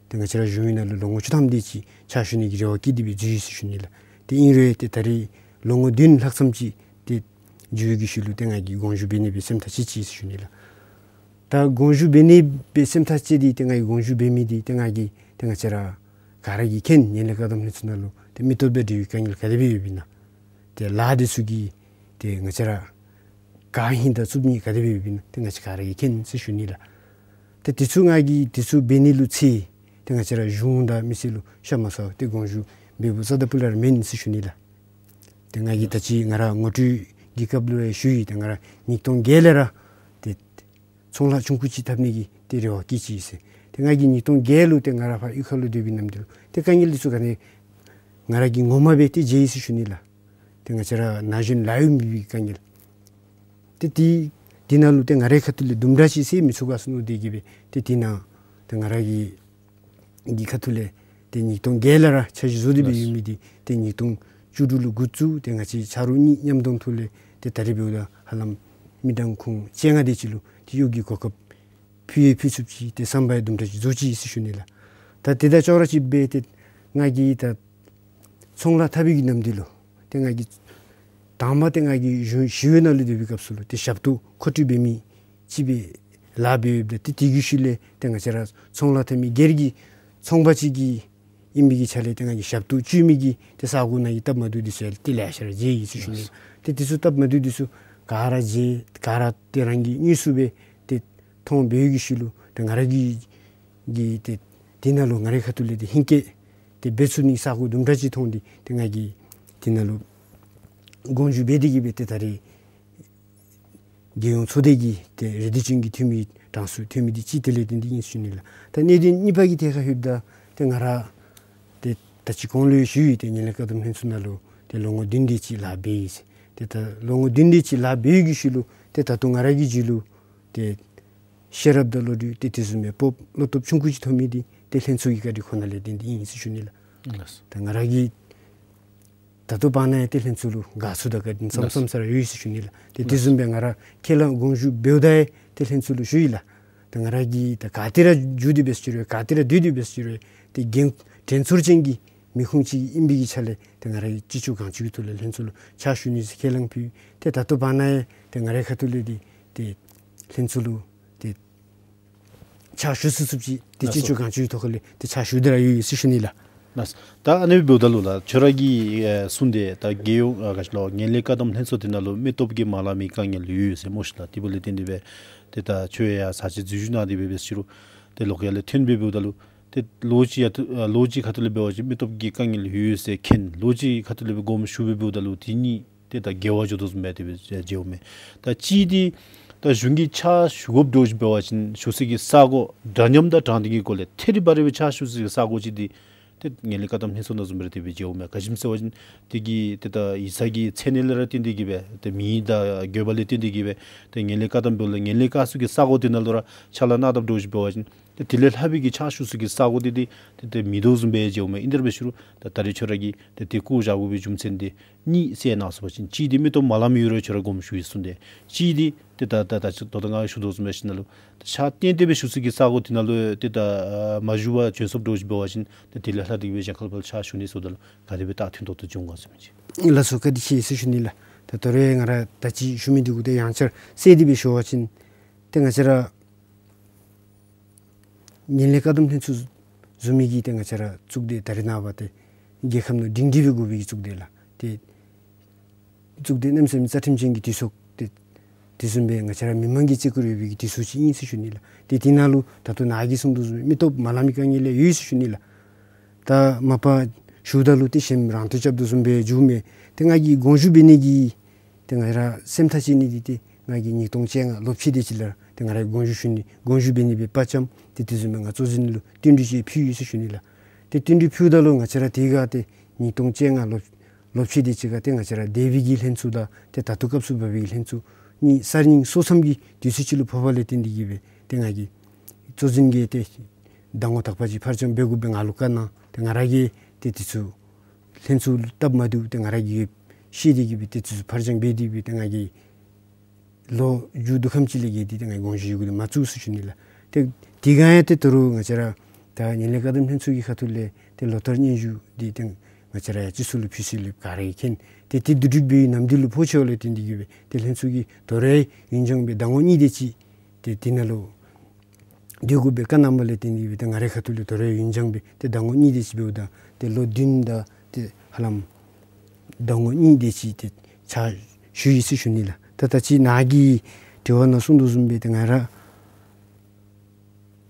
ཏེ་ང་བཅས་ར་གཞུང་གི་ནང་ལུ་ལོ་ངོ་བཅུ་ཐམ་དེ་ཅིག་ཕྱག་ཞུ་ནི་གི་རེ་བ་བསྐྱེད་དེ་སྦེ་འཛུལ་ཡི་ཟེར་ཞུ་ནི་ལགས། ཏེ་ཨིན་རུང་ཏེ་ད་རེས་ལོ་ངོ་བདུན་ལྷག་ཙམ་ཅིག་ཏེ་འགྱོ་བའི་གི་ཤུལ་ལུ་ཏེ་ང་གིས་དགོངས་ཞུ་འབད་ནི་སྦེ་སེམས་ཐག་བཅད་ཅི་ཟེར་ཞུ་ནི་ལགས། ད་དགོངས་ཞུ་འབད་ནི་སྦེ་སེམས་ཐག་བཅད་དེ་ཏེ་ང་གིས་དགོངས་ཞུ་འབད་མི་འདི་ཏེ་ང་གིས་ཏེ་ང་བཅས་ར་ག་ར་གིས་མཁྱེན། ངན་ལྷད་བཀག་སྡོམ་ལྷན་ཚོགས་ནང་ལུ་ཏེ་མི་སྟོབས་དང་འབྲེལ་བའི་དཀའ་ངལ་ག་དེ་སྦེ་ཡོདཔ་ཨིན་ན། ཏེ་ལཱ་འདི་ཚུ་གི་ཏེ་ང་བཅས་ར་ག་ཧིང་དང་རྩུབ་ནི་ག་དེ་སྦེ་ཡོདཔ་ཨིན་ན་ཏེ་ང་བཅས་ག་ར་གིས་མཁྱེན་ཟེར་ཞུ་ནི་ལགས། ཏེ་དེ་ཚུ་ང་གིས་དེ་ཚུ་འབད་ནི་ལུ་ཚེ་ཏེ་ང་བཅས་ར་གཞུང་དང་མི་སེར་ལུ་ཤ་མ་ཟ་བར་ཏེ་དགོངས་ཞུ་འབདཝ་རྩ་དང་སྤུ་ལས་ར་མེན་ཟེར་ཞུ་ནི་ལགས། ཏེ་ང་གིས་ད་ཅི་ང་ར་ངོ་སྤྲོད་ཀྱི་སྐབས་ལུ་ཡང་ཞུ་ཡི། ཏེ་ང་ར་ཉིས་སྟོང་བརྒྱད་ལས་ར་ཏེ་ཚོང་ལཱ་ཆུང་ཀུ་ཅིག་འཐབ་ནི་གི་ཏེ་རེ་བ་བསྐྱེད་ཅི་ཟེར། ཏེ་ང་གིས་ཉིས་སྟོང་བརྒྱད་ལུ་ཏེ་ང་ར་ཕར་གཡུས་ཁ་ལུ་སྡོད་པའི་ནམ་དུས་ལུ་ཏེ་དཀའ་ངལ་འདི་ཚུ་ག་ནི་ང་ར་གིས་ངོ་མ་སྦེ་ཏེ་མཇལ་ཡི་ཟེར་ཞུ་ནི་ལགས། ཏེ་ང་བཅས་ར་ན་གཞོན་ལཱ་གཡོག་མེད་པའི་དཀའ་ངལ་ཏེ་དེ་དེ་ནང་ལུ་ཏེ་ང་རའི་ཁ་ཐུག་ལས་དུམ་གྲ་ཅིག་སེལ་མི་ཚུགས་ག་ཟེར་མནོ་སྟེ་གིས་སྦེ་ཏེ་དེ་ནང་ཏེ་ང་ར་གི་གི་ཁ་ཐུག་ལས་ཏེ་ཉིས་སྟོང་བརྒྱད་ལས་ར་འཆར་གཞི་བཟོ་སྟེ་སྦེ་ཡོད་མི་འདི་ཏེ་ཉིས་སྟོང་བཅུ་དྲུག་ལུ་འགོ་བཙུགས། ཏེ་ང་བཅས་ཆ་རོགས་གཉིས་མཉམ་གཏོང་ཐོག་ལས་ཏེ་ད་རེས་འབདཝ་ད་ཧ་ལམ་མི་གྲངས་ཁོང་བཅོ་ལྔ་དེ་ཅིག་ལུ་ཏེ་གཡོག་གི་གོ་སྐབས་ཕུལ་ཡང་ཕུལ་ཚུགསཔ་ཅིག་ཏེ་བསམ་པ་ཡང་དུམ་གྲ་ཅིག་རྫོགས་ཅི་ཟེར་ཞུ་ནི་ལགས། ད་དེ་དང་ཅོག་ར་གཅིག་སྦེ་ཏེ་ང་གིས་ད་ཚོང་ལཱ་འཐབ་པའི་གི་ནམ་དུས་ལུ་ཏེ་ང་གིས་དང་པ་ཏེ་ང་གིས་གཞུང་ཞི་གཡོག་ནང་ལུ་སྡོད་པའི་སྐབས་སུ་ལུ་ཏེ་ཞབས་ཏོག་མཁོ་སྤྲོད་འབད་མི་ཅིག་སྦེ་ལཱ་འབད་ཡོདཔ་ད་ཏེ་དེ་གི་ཤུལ་ལས་ཏེ་ང་བཅས་ར་ཚོང་ལཱ་འཐབ་མི་སྒེར་གྱི་ཚོང་པ་ཅིག་གི་ཨིན་པའི་གི་ཆ་ལས་ཏེ་ང་གིས་ཞབས་ཏོག་སྤྱོད་མི་གི་ཏེ་ས་གོ་ནང་གི་སྟབས་མ་བདེཝ་འདི་ཚུ་ཡང་ཏེ་ལེ་ཤ་ར་མཇལ་ཡི་ཟེར་ཞུ་ནི། ཏེ་དེ་ཚུ་སྟབས་མ་བདེཝ་འདི་ཚུ་ག་ར་མཇལ་ག་ར་ཏེ་རང་གིས་དངོས་སུ་སྦེ་ཏེ་མཐོང་འབད་བའི་གི་ཤུལ་ལུ་ཏེ་ང་ར་གི་གི་ཏེ་དེ་ནང་ལུ་ང་རའི་ཁ་ཐུག་ལས་ཏེ་ཧིང་བསྐྱེད་ཏེ་འབད་ཚུགས་ནི་ས་གོ་དུམ་གྲ་ཅིག་མཐོང་སྟེ་ཏེ་ང་གིས་དེ་ནང་ལུ་དགོངས་ཞུ་འབད་དེ་གིས་སྦེ་ཏེ་ད་རེས་རྒྱལ་ཡོངས་ཚོགས་སྡེ་གི་ཏེ་རེ་འདུན་ཅན་གྱི་འཐུས་མི་གྲངས་སུ་ཐོན་མི་འདི་ཅིག་དེ་ལས་བརྟེན་ཏེ་ཨིན་ཟེར་ཞུ་ནི་ལགས། ད་གནད་དོན་གཉིས་པ་གི་ཐད་ཁར་ལྷོདཔ་ད་ཏེ་ང་ར་ཏེ་ད་ཅི་གོང་ལུ་ཡང་ཞུ་ཡི། ཏེ་ངན་ལྷད་བཀག་སྡོམ་ལྷན་ཚོགས་ནང་ལུ་ཏེ་ལོ་ངོ་བདུན་དེ་ཅིག་ལཱ་འབད་ཡི་ཟེར། ཏེ་ད་ལོ་ངོ་བདུན་དེ་ཅིག་ལཱ་འབད་བའི་གི་ཤུལ་ལུ་ཏེ་ད་ལྟོ་ང་ར་གི་རྒྱུད་ལུ་ཏེ་ཤེས་རབ་དང་བློ་གྲོས་ཏེ་དེ་བཟུམ་མའི་སྤོབས་བློ་སྟོབས་ཆུང་ཀུ་ཅིག་ཐོབ་མི་འདི་ཏེ་ལྷན་ཚོགས་ཀྱི་བཀའ་དྲིན་ཁོ་ན་ལས་བརྟེན་ཏེ་ཨིན་ཟེར་ཞུ་ནི་ལགས། ལགས་སོ། ད་ང་ར་གིས་ད་ལྟོ་བར་ན་ཡང་ཏེ་ལྷན་ཚོགས་ལུ་དགའ་ཚོར་དང་བཀའ་དྲིན་མཚམས་མཚམས་ས་ར་ཡོད་ཟེར་ཞུ་ནི་ལགས། ཏེ་དེ་བཟུམ་སྦེ་ང་ར་ཁས་བླངས་དགོངས་ཞུ་འབདཝ་ད་ཡང་ཏེ་ལྷན་ཚོགས་ལུ་ཞུ་ཡི་ལགས། ད་ང་ར་གིས་ད་ག་ཏེ་ར་འགྱོ་སྟེ་འབད་ཟེར་རུང་ག་ཏེ་ར་སྡོད་དེ་འབད་ཟེར་རུང་ཏེ་འགན་དྲན་ཚོར་ཅན་གྱི་མི་ཁུངས་ཅིག་ཨིན་པའི་གི་ཆ་ལས་ད་ང་ར་གིས་ཅི་ལྕོགས་གང་ལྕོགས་ཀྱི་ཐོག་ལས་ལྷན་ཚོགས་ལུ་ཕྱག་ཞུ་ནི་ཟེར་ཁས་བླངས་ཕུལ། ཏེ་ད་ལྟོ་བར་ན་ཡང་ཏེ་ང་རའི་ཁ་ཐུག་ལས་འདི་ཏེ་ལྷན་ཚོགས་ལུ་ཏེ་ཕྱག་ཞུ་ཚུགས་ཚུགསཔ་ཅིག་ཏེ་ལགས་ཅི་སོ། ལྕོགས་གང་ལྕོགས་ཀྱི་ཐོག་ལས་ཏེ་ཕྱག་ཞུ་སྟེ་ར་ཡོད་ཡོད་ཟེར་ཞུ་ནི་ལགས། ལགས། ད་ཨ་ནི་འབདཝ་ད་ལུ་ལགས་ཁྱོད་ར་གིས་ཨེ་གསུངས་ཏེ་ད་རྒྱལ་ཡོངས་ཨ་ག་ཅི་ལོ་ངན་ལྷད་བཀག་སྡོམ་ལྷན་ཚོགས་འདི་ནང་ལུ་མི་སྟོབས་ཀྱི་མ་ལང་མི་དཀའ་ངལ་ཡོད་ཡོད་ཟེར་སྨོ་ཤིག་ལགས། དེ་འབདཝ་ལས་བརྟེན་ཏེ་སྦེ་ཏེ་ད་ཁྱོད་ཡང་ཚར་ཅིག་འཛུལ་ཞུགས་གནང་སྟེ་སྦེ་འབད་ཟེར་རུང་ཏེ་ལོག་ཡར་ལས་ཐོན་སྦེ་འབདཝ་ད་ལུ་ཏེ་ལོགས་ཅིག་ཡ་ཏེ་ཨ་ལོགས་ཅིག་ཁ་ཐུག་ལས་འབད་བ་ཅིན་མི་སྟོབས་ཀྱི་དཀའ་ངལ་ཡོད་ཡོད་ཟེར་མཁྱེན། ལོགས་ཅིག་ཁ་ཐུག་ལས་སྦེ་དགོངསམ་ཞུ་སྦེ་འབདཝ་ད་ལུ་དེ་གཉིས་ཏེ་ད་འགལ་བ་འགྱོ་དོ་བཟུམ་སྦེ་དེ་སྦེ་མཇལཝ་མས། ད་གཅིག་འདི་ད་གཞུང་གིས་ཕྱག་ཞུ་དགོཔ་འདྲཝ་ཅིག་འབད་བ་ཅིན་ཞུ་སའི་གི་ས་གོ་འདྲ་མཉམ་དང་དྲང་བདེན་གྱི་སྒོ་ལས་ཐད་རི་བ་རི་སྦེ་ཕྱག་ཞུ་སའི་གི་ས་གོ་ཅིག་འདི་ཏེ་ངན་ལྷད་བཀག་སྡོམ་ལྷན་ཚོགས་ནང་བཟུམ་སྦེ་ར་དེ་སྦེ་མཇལཝ་མས། ག་ཅི་སྨོ་ཟེར་བ་ཅིན་དེ་གི་ཏེ་ད་ཡིག་ཚང་གི་མཚན་གནས་ལས་ར་བརྟེན་ཏེ་གིས་སྦེ་ཏེ་མིང་དང་དགོས་པ་ལས་བརྟེན་ཏེ་གིས་སྦེ་ཏེ་ངན་ལྷད་བཀག་སྡོམ་འབདཝ་ལས་ངན་ལྷད་བཀག་སའི་གི་ས་གོ་དེ་ནང་ལུ་ར་ཕྱག་ལཱ་གནང་དཔ་འདྲཝ་ཅིག་འབད་བ་ཅིན་ཏེ་དེ་ལས་ལྷག་པའི་གི་ཕྱག་ཞུ་སའི་གི་ས་གོ་དེ་དེ་ཏེ་ཏེ་མེད་དོ་བཟུམ་སྦེ་མཇལཝ་མས། ཨིན་དེ་ར་འབད་ཟེར་རུང་ད་ད་རེས་ཁྱོད་ར་གིས་ཏེ་དེ་བཀོད་བཞག་དགོ་པའི་རྒྱུ་མཚན་དེ་གཉིས་གསལ་གནང་སོང་པ་ཅིན་གཅིག་འདི་མི་སྟོབས་མ་ལངམ་ཡོད་རུང་ཁྱོད་ར་དགོངསམ་ཞུ་ཡི་གསུངས་ཏེ་གཅིག་འདི་ཏེ་ད་ད་ད་ཅི་ད་ལྟོ་ང་ཞུ་དོ་བཟུམ་སྦེ་ཞིནམ་ལས་ད་ཕྱག་བཏོན་ཏེ་སྦེ་ཞུ་སའི་གི་ས་གོ་དེ་ནང་ལུ་ཏེ་ད་ཨ་མ་ཞུ་བར་བྱོན་སོངམ་འདྲཝ་ཅིག་འབད་བ་ཅིན་ཏེ་དེ་ལས་ལྷག་སྟེ་གིས་སྦེ་གཞན་ཁར་ཕར་ཕྱག་ཞུ་ནི་ཚུ་དང་ག་དེ་སྦེ་ད་མཐུན་ཏོག་ཏོ་འབྱུང་ག་ཟེར་མི་ཅིག། ལགས་སོ། བཀའ་དྲིན་ཆེ་ཟེར་ཞུ་ནི་ལགས། ད་ད་རེས་ང་ར་ད་ཅི་ཞུ་མི་འདི་གུ་ཏེ་ཡང་བསྐྱར་གསལ་ཏེ་སྦེ་ཞུ་བ་ཅིན་ཏེ་ང་བཅས་ར་ངན་ལྷད་བཀག་སྡོམ་ལྷན་ཚོགས་བཟུམ་མའི་གི་ཏེ་ང་བཅས་ར་གཙུག་སྡེ་ད་རེས་ནངས་པ་ཏེ་རྒྱལ་ཁབ་ནང་སྒྲིང་སྒྲི་སྦེ་དགོ་པའི་གི་གཙུག་སྡེ་ལགས། ཏེ་གཙུག་སྡེ་གནམ་མེད་ས་མེད་རྩ་ཁྲིམས་ཅན་གྱི་གྲོས་ཚོགས་ཏེ་དེ་བཟུམ་སྦེ་ང་བཅས་ར་མི་མང་གིས་བརྩི་བཀུར་ཡོད་པའི་གི་གྲོས་ཚོགས་ཅིག་ཨིན་ཟེར་ཞུ་ནི་ལགས། ཏེ་དེ་ནང་ལུ་ད་ལྟོ་ནཱ་གིས་གསུངས་དོ་བཟུམ་སྦེ་མི་སྟོབས་མ་ལང་མི་དཀའ་ངལ་ཡོད་ཡོད་ཟེར་ཞུ་ནི་ལགས། ད་མ་པ་ཞུཝ་ད་ལུ་ཏེ་སེམས་རང་བཏོན་རྐྱབ་དོ་བཟུམ་སྦེ་འགྱོཝ་མས། ཏེ་ང་གིས་དགོངས་ཞུ་འབད་ནི་གི་ཏེ་ང་ར་སེམས་ཐག་བཅད་ནི་འདི་ཏེ་ང་གིས་ཉིས་སྟོང་བཅོ་ལྔ་ལོ་ཕྱེད་དེ་ཅིག་ལུ་ཏེ་ང་ར་དགོངས་ཞུ་ཞུ་ནི་དགོངས་ཞུ་འབད་ནི་སྦེ་དཔའ་བཅམ་སྟེ་དེ་བཟུམ་སྦེ་ང་གཙོ་འཛིན་ལུ་བསྟུན་གྲོས་ཅིག་ཕུལ་ཡི་ཟེར་ཞུ་ནི་ལགས། ཏེ་བསྟུན་གྲོས་ཕུལཝ་ད་ལུ་ང་བཅས་ར་དེ་ཁར་ཏེ་ཉིས་སྟོང་བཅོ་ལྔ་ལོ་ལོ་ཕྱེད་དེ་ཅིག་ཁར་ཏེ་ང་བཅས་ར་འདས་པའི་གི་ལྷན་ཚོགས་དང་ཏེ་ད་ལྟོ་སྐབས་སུ་བབས་པའི་གི་ལྷན་ཚོགས་གཉིས་གསར་རྙིང་སོ་འཚམ་གྱི་དུས་ཚོད་ཅིག་ལུ་ཕོགཔ་ལས་བརྟེན་ཏེ་གིས་སྦེ་ཏེ་ང་གིས་གཙོ་འཛིན་གྱིས་ཏེ་ཟླ་ངོ་དག་པ་ཅིག་ཕར་འགྱངས་འབད་དགོ་པའི་ང་ལུ་བཀའ་གནང་། ཏེ་ང་ར་གིས་ཏེ་དེ་ཚུ་ལྷན་ཚོགས་སྟབས་མ་བདེཝ་ཏེ་ང་ར་གིས་ཤེས་ཏེ་གིས་སྦེ་ཏེ་དེ་ཚུ་ཕར་འགྱངས་འབད་དེ་སྦེ་ཏེ་ང་གིས་ལོ་མཇུག་བསྡུ་ཁམས་ཅིག་ལས་བརྒལ་ཏེ་ཏེ་ང་དགོངས་ཞུ་ཡི་གུ་ཏེ་མ་བཙུགས་ཟེར་ཞུ་ནི་ལགས། ཏེ་དེ་སྒང་ཡང་ཏེ་ད་རུང་ང་བཅས་ར་ད་ངན་ལྷད་བཀག་སྡོམ་ལྷན་ཚོགས་ཀྱི་ཁ་ཐུག་ལས་ཏེ་ལོ་བསྟར་སྙན་ཞུ་འདི་ཏེ་ང་བཅས་ར་ཡང་སྤྱི་ཚོགས་ལུ་ཕུལ་ས་ལས་ག་ར་གིས་མཁྱེན། ཏེ་དེ་བསྡུ་སྒྲིག་འབད་བའི་ནམ་དུས་ལུ་ཕོག་ཅི་བ་ལས་བརྟེན་ཏེ་གིས་སྦེ་ཏེ་ལྷན་ཚོགས་ཀྱིས་དོ་རུང་ཡུན་འགྱངས་སྦེ་ཟླ་ངོ་གཉིས་དེ་ཅིག་ཏེ་དེ་ནང་ལུ་སྡོད་དགོ་པའི་བཀའ་གནངམ་ལས་བརྟེན་ཏེ་སྦེ་ཏེ་ང་རའི་ཁ་ཐུག་ལས་དོ་རུང་ཡུན་འགྱངས་སྦེ་ཏེ་ཟླ་ངོ་གཉིས་དེ་ཅིག་འབདཝ་ད་ཏེ་ལོ་བདུན་དང་ཏེ་ཧ་ལམ་ཟླ་ངོ་གཉིས་དེ་ཅིག་ཏེ་ཕྱག་ཞུ་ཡི་ཟེར་ཞུ་ནི་ལགས། ད་ད་ཅི་ནཱ་གིས་དྲི་བ་ནང་གསུངས་དོ་བཟུམ་སྦེ་ཏེ་ང་ར་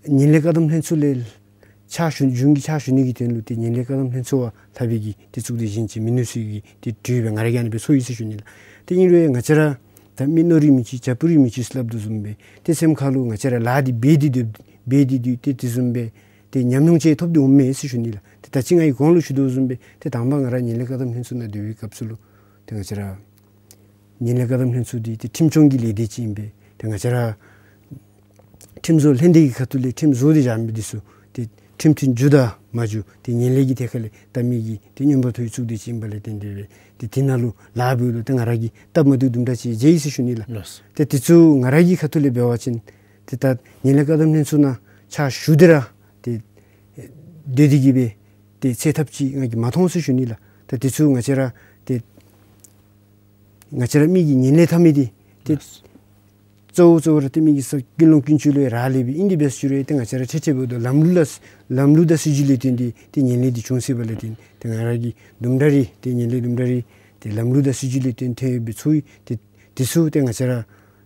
ངན་ལྷད་བཀག་སྡོམ་ལྷན་ཚོགས་ལས་ཕྱག་ཞུ་གཞུང་གིས་ཕྱག་ཞུ་ནི་གི་དོན་ལུ་ཏེ་ངན་ལྷད་བཀག་སྡོམ་ལྷན་ཚོགས་ལྷག་པའི་གི་ཏེ་གཙུག་སྡེ་གཞན་ཅིག་མིན་ནུག་ཟེར་གྱི་ཏེ་དྲི་བ་ང་ར་གིས་ཨ་ནི་སྦེ་ཚོར་ཡི་ཟེར་ཞུ་ནི་ལགས། ཏེ་ཨིན་རུང་ང་བཅས་ར་ད་མི་མནོ་རིགས་མི་གཅིག་བྱ་སྤུ་རིས་མི་གཅིག་ཟེར་སླབ་དོ་བཟུམ་སྦེ་ཏེ་སེམས་ཁ་ལུ་ང་བཅས་ར་ལཱ་འདི་འབད་དེ་སྡོད་འབད་དེ་སྡོད་ཏེ་དེ་བཟུམ་སྦེ་ཏེ་ཉམས་མྱོང་ཅིག་ཐོབ་སྟེ་འོངམ་མས་ཟེར་ཞུ་ནི་ལགས། ཏེ་ད་ཅི་ང་གིས་གོང་ལུ་ཞུ་དོ་བཟུམ་སྦེ་ཏེ་དང་པ་ང་ར་ངན་ལྷད་བཀག་སྡོམ་ལྷན་ཚོགས་ནང་སྡོད་པའི་སྐབས་སུ་ལུ་ཏེ་ང་བཅས་ར་ངན་ལྷད་བཀག་སྡོམ་ལྷན་ཚོགས་འདི་ཏེ་ཁྲིམས་སྐྱོང་གི་ལས་སྡེ་ཅིག་ཨིན་པས། ཏེ་ང་བཅས་ར་ཁྲིམས་བཟོ་ལྷན་སྡེ་གི་ཁ་ཐུག་ལས་ཁྲིམས་བཟོ་སྟེ་བཞག་མི་འདི་ཚུ་ཏེ་ཁྲིམས་མཐུན་འགྱོ་དང་མ་འགྱོ་ཏེ་ངན་ལྷད་ཀྱི་ཐད་ཁ་ལས་བལྟ་མི་གི་ཏེ་མངོན་པར་མཐོ་བའི་གཙུག་སྡེ་ཅིག་ཨིན་པ་ལས་བརྟེན་ཏེ་སྦེ་ཏེ་དེ་ནང་ལུ་ལཱ་འབདཝ་ད་ཏེ་ང་ར་གིས་སྟབས་མ་བདེཝ་དུམ་གྲ་ཅིག་མཇལ་ཡི་ཟེར་ཞུ་ནི་ལགས། ལགས། ཏེ་དེ་ཚུ་ང་ར་གི་ཁ་ཐུག་ལས་འབད་བ་ཅིན་ཏེ་ད་ངན་ལྷད་བཀག་སྡོམ་ལྷན་ཚོགས་ནང་ཕྱག་ཞུ་སྟེ་ར་ཏེ་སྡོད་དེ་གིས་སྦེ་ཏེ་སེལ་ཐབས་ཅིག་ང་གིས་མ་མཐོང་ཟེར་ཞུ་ནི་ལགས། ད་དེ་ཚུ་ང་བཅས་ར་ཏེ་ང་བཅས་ར་མི་གི་ངན་ལྷད་འཐབ་མི་འདི་ཏེ་ལགས། གཙོ་བོ་གཙོ་བོ་ར་ཏེ་མི་གི་ས་ཀུན་སློང་ཀུན་སྤྱོད་ལུ་རག་ལས་པའི་ཨིན་དེ་འབད་ཟེར་རུང་ཏེ་ང་བཅས་ར་ཁྲེ་ཁྲེ་འབདཝ་ད་ལམ་ལུགས་ལ་ལམ་ལུགས་དང་སྲིད་བྱུས་ལས་བརྟེན་ཏེ་ཏེ་ངན་ལྷད་འདི་བྱུང་སྲིད་པ་ལས་བརྟེན་ཏེ་ང་ར་གིས་དུམ་གྲ་རེ་ཏེ་ངན་ལྷད་དུམ་གྲ་རེ་ཏེ་ལམ་ལུགས་དང་སྲིད་བྱུས་ལས་བརྟེན་ཐོན་ཡོད་པའི་ཚོར་བ་ཏེ་དེ་ཚུ་ཏེ་ང་བཅས་ར་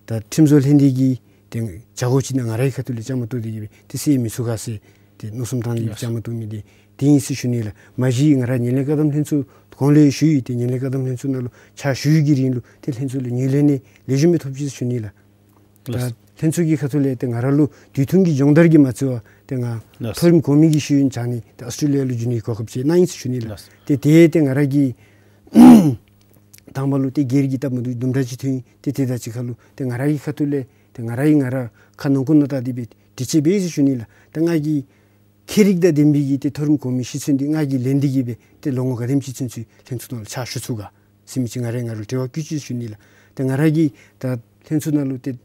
ད་ཁྲིམས་བཟོ་ལྷན་སྡེ་གི་ཏེ་བྱ་སྒོ་ཅིག་ནང་ང་རའི་ཁ་ཐུག་ལས་བཅའ་མར་གཏོགས་ཏེ་གིས་སྦེ་ཏེ་སེལ་མི་ཚུགས་ག་ཟེར་ཏེ་མནོ་བསམ་བཏང་སྟེ་ཡེས། བཅའ་མར་གཏོགས་མི་འདི་དེ་ཨིན་ཟེར་ཞུ་ནི་ལགས། མ་གཞི་ང་ར་ངན་ལྷད་བཀག་སྡོམ་ལྷན་ཚོགས་གོང་ལས་ཞུ་ཡི། ཏེ་ངན་ལྷད་བཀག་སྡོམ་ལྷན་ཚོགས་ནང་ལུ་ཕྱག་ཞུ་ཡི་གི་རིང་ལུ་ཏེ་ལྷན་ཚོགས་ལས་ངོས་ལེན་ནི་ལེགས་ཤོམ་སྦེ་ཐོབ་ཅི་ཟེར་ཞུ་ནི་ལགས། ད་ལགས། ལྷན་ཚོགས་ཀྱི་ཁ་ཐུག་ལས་ཏེ་ང་ར་ལུ་དུས་ཐུང་གི་སྦྱོང་བརྡར་གྱིས་མ་ཚད་པར་ཏེ་ང་ལགས། མཐོ་རིམ་གོང་མའི་གི་ཤེས་ཡོན་སྦྱང་ནི་ཏེ་ཨོསི་ཊྲེ་ལི་ཡ་ལུ་འགྱོ་ནི་གོ་སྐབས་ཅིག་གནང་ཡི་ཟེར་ཞུ་ནི་ལགས། ལགས། ཏེ་དེ་ཏེ་ང་ར་གིས་དང་པ་ལུ་ཏེ་སྒེར་གྱི་སྟབས་མ་བདེཝ་དུམ་གྲ་ཅིག་ཐོན་ཡི། ཏེ་དེ་དང་གཅིག་ཁར་ལུ་ཏེ་ང་ར་གི་ཁ་ཐུག་ལས་ཏེ་ང་ར་གིས་ང་ར་ཁ་ནང་ཁུག་ནང་བལྟ་སྟེ་སྦེ་དྲི་དཔྱད་འབད་ཡི་ཟེར་ཞུ་ནི་ལགས། ད་ང་གིས་ཁྱད་རིག་དང་ལྡན་པའི་གི་ཏེ་མཐོ་རིམ་གོང་མའི་ཤེས་ཚད་འདི་ང་གིས་ལེན་ཏེ་གིས་སྦེ་ཏེ་ལོ་ངོ་ག་དེམ་ཅིག་ཚུན་ཚོད་ལྷན་ཚོགས་ནང་ལུ་ཕྱག་ཞུ་ཚུགས་ག་ཟེར་མི་ཅིག་ང་ར་ང་ལུ་དྲི་བ་བཀོད་ཅི་ཟེར་ཞུ་ནི་ལགས། ཏེ་ང་ར་གིས་ད་ལྷན་ཚོགས་ནང་ལུ་ཏེ་ག་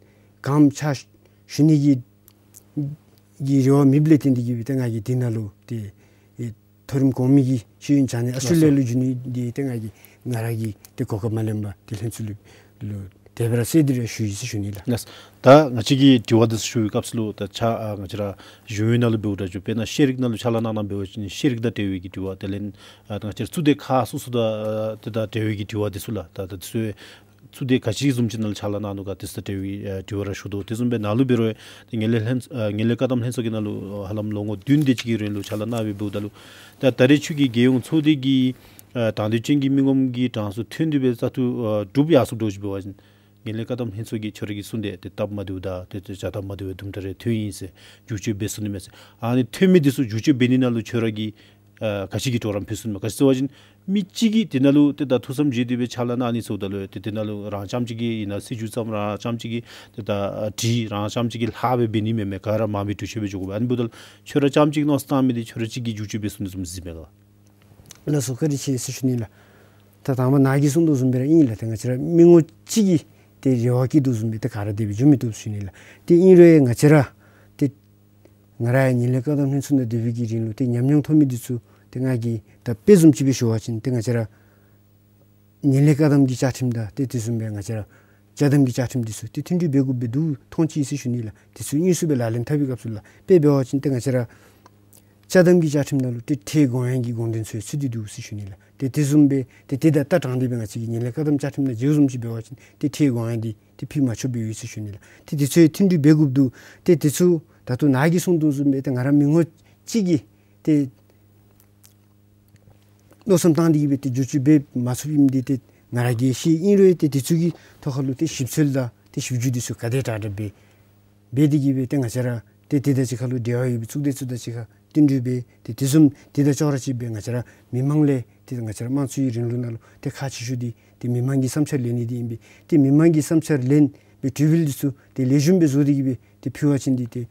དེམ་ཕྱག་ཞུ་ནི་གི་ གི་རེ་བ་མེདཔ་ལས་བརྟེན་ཏེ་གིས་སྦེ་ཏེ་ང་གིས་འདི་ནང་ལུ་ཏེ་ཨེ་མཐོ་རིམ་གོང་མའི་གི་ཤེས་ཡོན་སྦྱང་ནི་ཨཱོས་ཊྲེ་ལི་ཡ་ལུ་འགྱོ་ནི་འདི་ཏེ་ང་གིས་ང་ར་གིས་ཏེ་གོ་སྐབས་མ་ལེན་པར་ཏེ་ལྷན་ཚོགས་ལུ་ལུ་དེ་སྦེ་ར་གསལ་ཏེ་ར་ཞུ་ཡི་ཟེར་ཞུ་ནི་ལགས། ལགས། ད་ང་བཅས་ཀྱིས་དྲི་བ་འདི་ཚུ་ཞུ་བའི་སྐབས་སུ་ལུ་ད་ཆ་ཨ་ང་བཅས་ར་གཞུང་གཡོག་ནང་ལུ་འབདཝ་ད་ཅིག་དཔེར་ན་ཤེས་རིག་ནང་ལུ་ཕྱག་ལཱ་གནང་གནངམ་འབད་བ་ཅིན་ཤེས་རིག་དང་འབྲེལ་བའི་གི་དྲི་བ། དེ་ལས་ཨ་ད་ང་བཅས་ར་གཙུག་སྡེ་ཁག་སོ་སོ་དང་ཨ་དེ་དང་འབྲེལ་བའི་གི་དྲི་བ་འདི་ཚུ་ལགས། ད་ད་འདི་ཚུ་གཙུག་སྡེ་ག་ཅི་བཟུམ་ཅིག་ནང་ལུ་ཕྱག་ལཱ་གནང་ནུག་ག་དེ་ཚུ་དང་འབྲེལ་བའི་ཨ་དྲི་བ་ར་ཞུ་དོ། དེ་བཟུམ་སྦེ་ནཱ་ལུ་འབད་རུང་ཏེ་ངན་ལྷད་ལྷན་ཨ་ངན་ལྷད་བཀག་སྡོམ་ལྷན་ཚོགས་ཀྱི་ནང་ལུ་ཨ་ཧ་ལམ་ལོ་ངོ་བདུན་དེ་ཅིག་གི་རིང་ལུ་ཕྱག་ལཱ་གནང་སྦེ་འབདཝ་ད་ལུ་ད་ད་རེས་ཁྱོད་ཀྱིས་རྒྱལ་ཡོངས་ཚོགས་སྡེ་གི་ཨ་དང་འདོད་ཅན་གྱི་མི་ངོམ་གྱི་གྲངས་སུ་ཐོན་ཏེ་སྦེ་བཙག་འཐུ་ཨ་གྲུབ་ཡར་སོངམ་འདྲཝ་ཅིག་འབད་བ་ཅིན་ངན་ལྷད་བཀག་སྡོམ་ལྷན་ཚོགས་ཀྱིས་ཁྱོད་ར་གིས་གསུངས་ཏེ་ཏེ་སྟབས་མ་བདེཝ་དང་ཏེ་ཏེ་བྱ་སྟབས་མ་བདེཝ་དུམ་གྲ་རེ་ཐོན་ཡི་ཟེར་བསྒྱུར་བཅོས་འབད་ཚུགས་ནི་མས་ཟེར། ཨ་ནི་ཐོན་མི་འདི་ཚུ་བསྒྱུར་བཅོས་འབད་ནི་ནང་ལུ་ཁྱོད་ར་གིས་ཨ་ག་ཅི་གི་གྲོགས་རམ་ཕུལ་ཚུགས་ནི་མས། ག་ཅི་ཟེར་བ་ཅིན་མི་གཅིག་གིས་དེ་ནང་ལུ་ཏེ་ད་ཐུགས་བསམ་བཞེས་ཏེ་སྦེ་ཕྱག་ལཱ་གནང་ནི་ཟེརཝ་ད་ལུ་ཏེ་དེ་ནང་ལུ་རང་རྐྱངམ་གཅིག་གིས་ཨིན་ན་སྲིད་བྱུས་བརྩམ། རང་རྐྱངམ་གཅིག་གིས་ཏེ་ད་བྲིས། རང་རྐྱངམ་གཅིག་གིས་ལྷག་སྦེ་འབད་ནི་མེན་མས། ག་ར་མང་མོས་གྲོས་ཆོད་སྦེ་འགྱོ་དགོ་པས། ཨ་ནི་འབདཝ་ད་ལུ་ཁྱོད་ར་རྐྱངམ་གཅིག་མནོ་བསམ་བཏང་མི་འདི་ཁྱོད་ར་གཅིག་གིས་བསྒྱུར་བཅོས་འབད་ཚུགས་ནི་བཟུམ་ཅིག་མས་ག། ལགས་སོ། བཀའ་དྲིན་ཆེ་ཟེར་ཞུ་ནི་ལགས། ད་དང་པ་ནཱ་གིས་གསུངས་དོ་བཟུམ་སྦེ་ར་ཨིན་ལགས། ཏེ་ང་བཅས་ར་མི་ངོམ་གཅིག་གིས་ཏེ་རེ་བ་བསྐྱེད་དོ་བཟུམ་སྦེ་ཏེ་ག་ར་དེ་སྦེ་འགྱོ་མི་བཏུབ་ཟེར་ཞུ་ནི་ལགས། ཏེ་ཨིན་རུང་ཡང་ང་བཅས་ར་ཏེ་ང་ར་ཡང་ངན་ལྷད་བཀག་སྡོམ་ལྷན་ཚོགས་ནང་སྡོད་པའི་གི་རིང་ལུ་ཏེ་ཉམས་མྱོང་ཐོབ་མི་འདི་ཚུ་ཏེ་ང་གིས་ད་དཔེ་བཟུམ་ཅིག་སྦེ་ཞུ་བ་ཅིན་ཏེ་ང་བཅས་ར་ངན་ལྷད་བཀག་སྡོམ་གྱི་བཅའ་ཁྲིམས་དང་ཏེ་དེ་བཟུམ་སྦེ་ང་བཅས་ར་ཅ་དམ་གྱི་བཅའ་ཁྲིམས་འདི་ཚུ་ཏེ་མཐུན་སྒྲིག་འབད་དགོཔ་སྦེ་འདུག་མཐོང་ཅི་ཟེར་ཞུ་ནི་ལགས། དེ་ཚུ་དངོས་སུ་སྦེ་ལག་ལེན་འཐབ་པའི་སྐབས་སུ་ལགས། དཔེ་འབད་བ་ཅིན་ཏེ་ང་བཅས་ར་ཅ་དམ་གྱི་བཅའ་ཁྲིམས་ནང་ལུ་ཏེ་ཁྲལ་དགོངས་ཡངས་ཀྱི་དགོངས་དོན་ཚུ་ཚུད་དེ་འདུག་ཟེར་ཞུ་ནི་ལགས། ཏེ་དེ་བཟུམ་སྦེ་ཏེ་དེ་དང་ལྟ་དྲངས་ཏེ་སྦེ་ང་བཅས་ཀྱིས་ངན་ལྷད་བཀག་སྡོམ་བཅའ་ཁྲིམས་ནང་མཇལཝ་བཟུམ་ཅིག་འབད་བ་ཅིན་ཏེ་ཁྲལ་དགོངས་ཡངས་འདི་ཏེ་ཕུལ་མ་ཆོགཔ་སྦེ་ཡོད་ཟེར་ཞུ་ནི་ལགས། ཏེ་དེ་ཚུ་ཡང་མཐུན་སྒྲིག་འབད་དགོཔ་འདུག། ཏེ་དེ་ཚུ་ད་ལྟོ་ནཱ་གིས་གསུངས་དོ་བཟུམ་སྦེ་ཏེ་ང་ར་མི་ངོམ་གཅིག་གིས་ཏེ་མནོ་བསམ་བཏང་སྟེ་གིས་སྦེ་ཏེ་བསྒྱུར་བཅོས་འབད་མ་ཚུགསཔ་ཨིནམ་འདི་ཏེ་ང་ར་གིས་ཤེས། ཨིན་རུང་ཏེ་དེ་ཚུ་གི་ཐོག་ཁར་ལུ་ཏེ་ཞིབ་འཚོལ་དང་ཏེ་ཞིབ་འཇུག་འདི་ཚུ་ག་དེ་དྲག་དྲག་འབད་འབད་དེ་གིས་སྦེ་ཏེ་ང་བཅས་ར་ཏེ་དེ་དང་གཅིག་ཁར་ལུ་འབྲེལ་བ་ཡོད་པའི་གཙུག་སྡེ་ཚུ་དང་གཅིག་ཁར་བསྟུན་གྲོས་འབད། ཏེ་དེ་བཟུམ་དེ་དང་ཅོག་ར་གཅིག་སྦེ་ང་བཅས་ར་མི་མང་ལས་ཏེ་ང་བཅས་ར་དམངས་གཙོའི་རིང་ལུགས་ནང་ལུ་ཏེ་ཁག་ཆེ་ཤོས་འདི་ཏེ་མི་མང་གི་བསམ་འཆར་ལེན་ནི་འདི་ཨིན་པས། ཏེ་མི་མང་གི་བསམ་འཆར་ལེན་པའི་གྲོས་འབུལ་འདི་ཚུ་ཏེ་ལེགས་ཤོམ་སྦེ་བཟོ་སྟེ་གིས་སྦེ་ཏེ་ཕུལ་བ་ཅིན་འདི་ཏེ་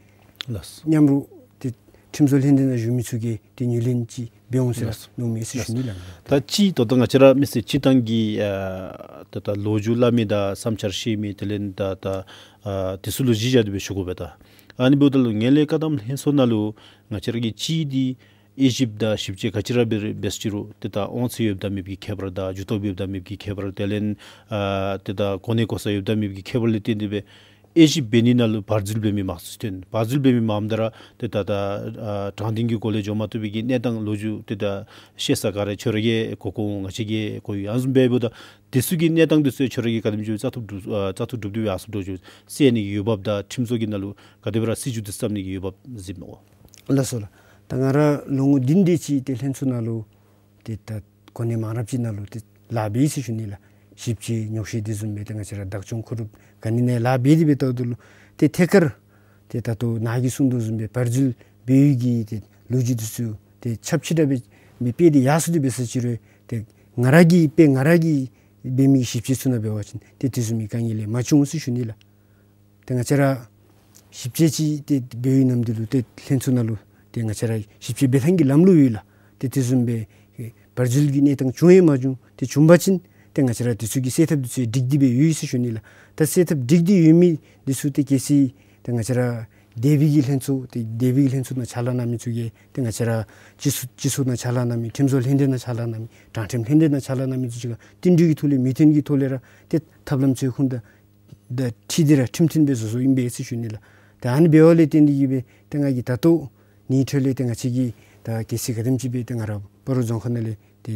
ལགས། མཉམ་རོགས་ཏེ་ཁྲིམས་བཟོ་ལྷན་སྡེ་ནང་བཞུགས་མི་ཚུ་གིས་ཏེ་ངོས་ལེན་ཅིག་འབད་འོང་ཟེར་ལགས། མནོཝ་མས་ཟེར་ཞུ་ནི་ལགས། ད་ཅི་ད་ལྟོ་ང་བཅས་ར་མི་སེར་སྤྱིར་བཏང་གི་ཨ་ད་ད་ལོ་རྒྱུས་སླབ་མི་དང་བསམ་འཆར་བཤད་མི་དེ་ལས་ད་ད་ཨ་དེ་ཚུ་ལུ་གཞི་བཞག་སྟེ་སྦེ་ཞུ་དགོ་པས། ད་ཨ་ནི་འབདཝ་ད་ལུ་ངན་ལྷད་བཀག་སྡོམ་ལྷན་ཚོགས་ནང་ལུ་ང་བཅས་ར་གི་སྤྱི་འདི་དབྱེ་ཞིབ་དང་ཞིབ་དཔྱད་ག་ཅི་ར་འབད་འབད་ཅི་རུང་ཏེ་ད་དབང་ཚད་ཡོདཔ་དང་མེདཔ་གི་ཁྱད་པར་དང་རྒྱུ་སྟོབས་ཡོདཔ་དང་མེདཔ་གི་ཁྱད་པར་དེ་ལས་ཨ་ཏེ་ད་གོ་གནས་གོ་ས་ཡོདཔ་དང་མེདཔ་གི་ཁྱད་པར་ལས་བརྟེན་ཏེ་སྦེ་དབྱེ་ཞིབ་འབད་ནི་ནང་ལུ་བར་འཛུལ་འབད་མི་མང་སུ་ཐོན། བར་འཛུལ་འབད་མི་མངམ་ད་ར་ཏེ་ད་ད་ཨ་དྲང་བདེན་གྱི་སྒོ་ལས་འགྱོ་མ་བཏུབ་པའི་གི་གནས་སྟངས་ལོ་རྒྱུས་ཏེ་ད་ཤེས་ས་ག་ར་ཁྱོད་ར་གིས་གོ་གོ་འོང་། ང་བཅས་ཀྱིས་གོ་ཡི། ཨ་ནི་བཟུམ་འབདཝ་ད་དེ་ཚུ་གི་གནས་སྟངས་དེ་ཚུ་ཁྱོད་ར་གིས་ག་དེམ་ཅིག་བཙག་འཐུ་གྲུབ་ཨ་བཙག་འཐུ་གྲུབ་སྟེ་སྦེ་ཡར་སོངམ་འདྲཝ་ཅིག་སེལ་ནི་གི་འོས་འབབ་དང་ཁྲིམས་བཟོ་གི་ནང་ལུ་ག་དེ་སྦེ་ར་སྲིད་བྱུས་འདི་བརྩམ་ནི་གི་འོས་འབབ་གཟིགས་མི་འོང་། ལགས་སོ་ལགས། ད་ང་ར་ལོ་ངོ་བདུན་དེ་ཅིག་ཏེ་ལྷན་ཚོགས་ནང་ལུ་ཏེ་ད་གོ་གནས་མང་རབས་ཅིག་ནང་ལུ་ཏེ་ལཱ་འབད་ཡི་ཟེར་ཞུ་ནི་ལགས། ཞིབ་དཔྱད་ཉོག་བཤད་དེ་བཟུམ་སྦེ་ཏེ་ང་བཅས་ར་བདག་སྐྱོང་མཁོ་སྒྲུབ་ག་ནི་ནང་ལཱ་འབད་དེ་སྦེ་ལྟཝ་ད་ལུ་ཏེ་ཐད་ཀར་ཏེ་ད་ལྟོ་ནཱ་གིས་གསུངས་དོ་བཟུམ་སྦེ་བར་འཛུལ་འབད་བའི་གི་ཏེ་ལོ་རྒྱུས་འདི་ཚུ་ཏེ་ཁྱབ་ཆེ་དྲགས་སྦེ་སྦེ་སྤེལ་ཏེ་ཡར་སོང་སྟེ་འབད་ས་ཅིག་རུང་ཏེ་ང་ར་གིས་དཔེ་ང་ར་གིས་འབད་མི་ཞིབ་དཔྱད་ཚུ་ནང་འབད་བ་ཅིན་ཏེ་དེ་བཟུམ་མའི་དཀའ་ངལ་ལས་མ་བྱུང་ཟེར་ཞུ་ནི་ལགས། ཏེ་ང་བཅས་ར་ཞིབ་དཔྱད་ཅིག་ཏེ་འབད་བའི་ནམ་དུས་ལུ་ཏེ་ལྷན་ཚོགས་ནང་ལུ་ཏེ་ང་བཅས་ར་ཞིབ་དཔྱད་འབད་ཐངས་ཀྱི་ལམ་ལུགས་ཡོད་ལགས། ཏེ་དེ་བཟུམ་སྦེ་བར་འཛུལ་གྱི་གནས་སྟངས་བྱུང་ཡང་མ་བྱུང་། ཏེ་བྱུང་པ་ཅིན་ཏེ་ང་བཅས་ར་དེ་ཚུ་གི་སེལ་ཐབས་དེ་ཚུ་སྒྲིག་སྟེ་སྦེ་ཡོད་ཟེར་ཞུ་ནི་ལགས། ད་སེལ་ཐབས་སྒྲིག་སྟེ་ཡོད་མི་དེ་ཚུ་ཏེ་གལ་སྲིད་ཏེ་ང་བཅས་ར་འདས་པའི་གི་ལྷན་ཚོགས་ཏེ་འདས་པའི་གི་ལྷན་ཚོགས་ནང་ཕྱག་ལཱ་གནང་མི་ཚུ་གིས་ཏེ་ང་བཅས་ར་སྤྱི་ཚོགས་སྤྱི་ཚོགས་ནང་ཕྱག་ལཱ་གནང་མི་ཁྲིམས་བཟོ་ལྷན་སྡེ་ནང་ཕྱག་ལཱ་གནང་མི་དྲང་ཁྲིམས་ལྷན་སྡེ་ནང་ཕྱག་ལཱ་གནང་མི་ཚུ་གཅིག་ཁར་བསྟུན་གྲོས་ཀྱི་ཐོག་ལས་མོས་མཐུན་གྱི་ཐོག་ལས་ར་ཏེ་ཐབས་ལམ་འཚོལ་ཁུངས་དང་དང་འཁྲིལ་ཏེ་ར་ཁྲིམས་མཐུན་སྦེ་བཟོ་བཟོཝ་ཨིན་པས་ཟེར་ཞུ་ནི་ལགས། ཏེ་ཨ་ནི་འབདཝ་ལས་བརྟེན་ཏེ་གིས་སྦེ་ཏེ་ང་གིས་ད་ལྟོ་ནིའི་འཕྲོ་ལས་ཏེ་ང་བཅས་ཀྱིས་ད་གལ་སྲིད་ག་དེམ་ཅིག་སྦེ་ཏེ་ང་ར་སྤ་རོ་རྫོང་ཁག་ནང་ལས་ཏེ་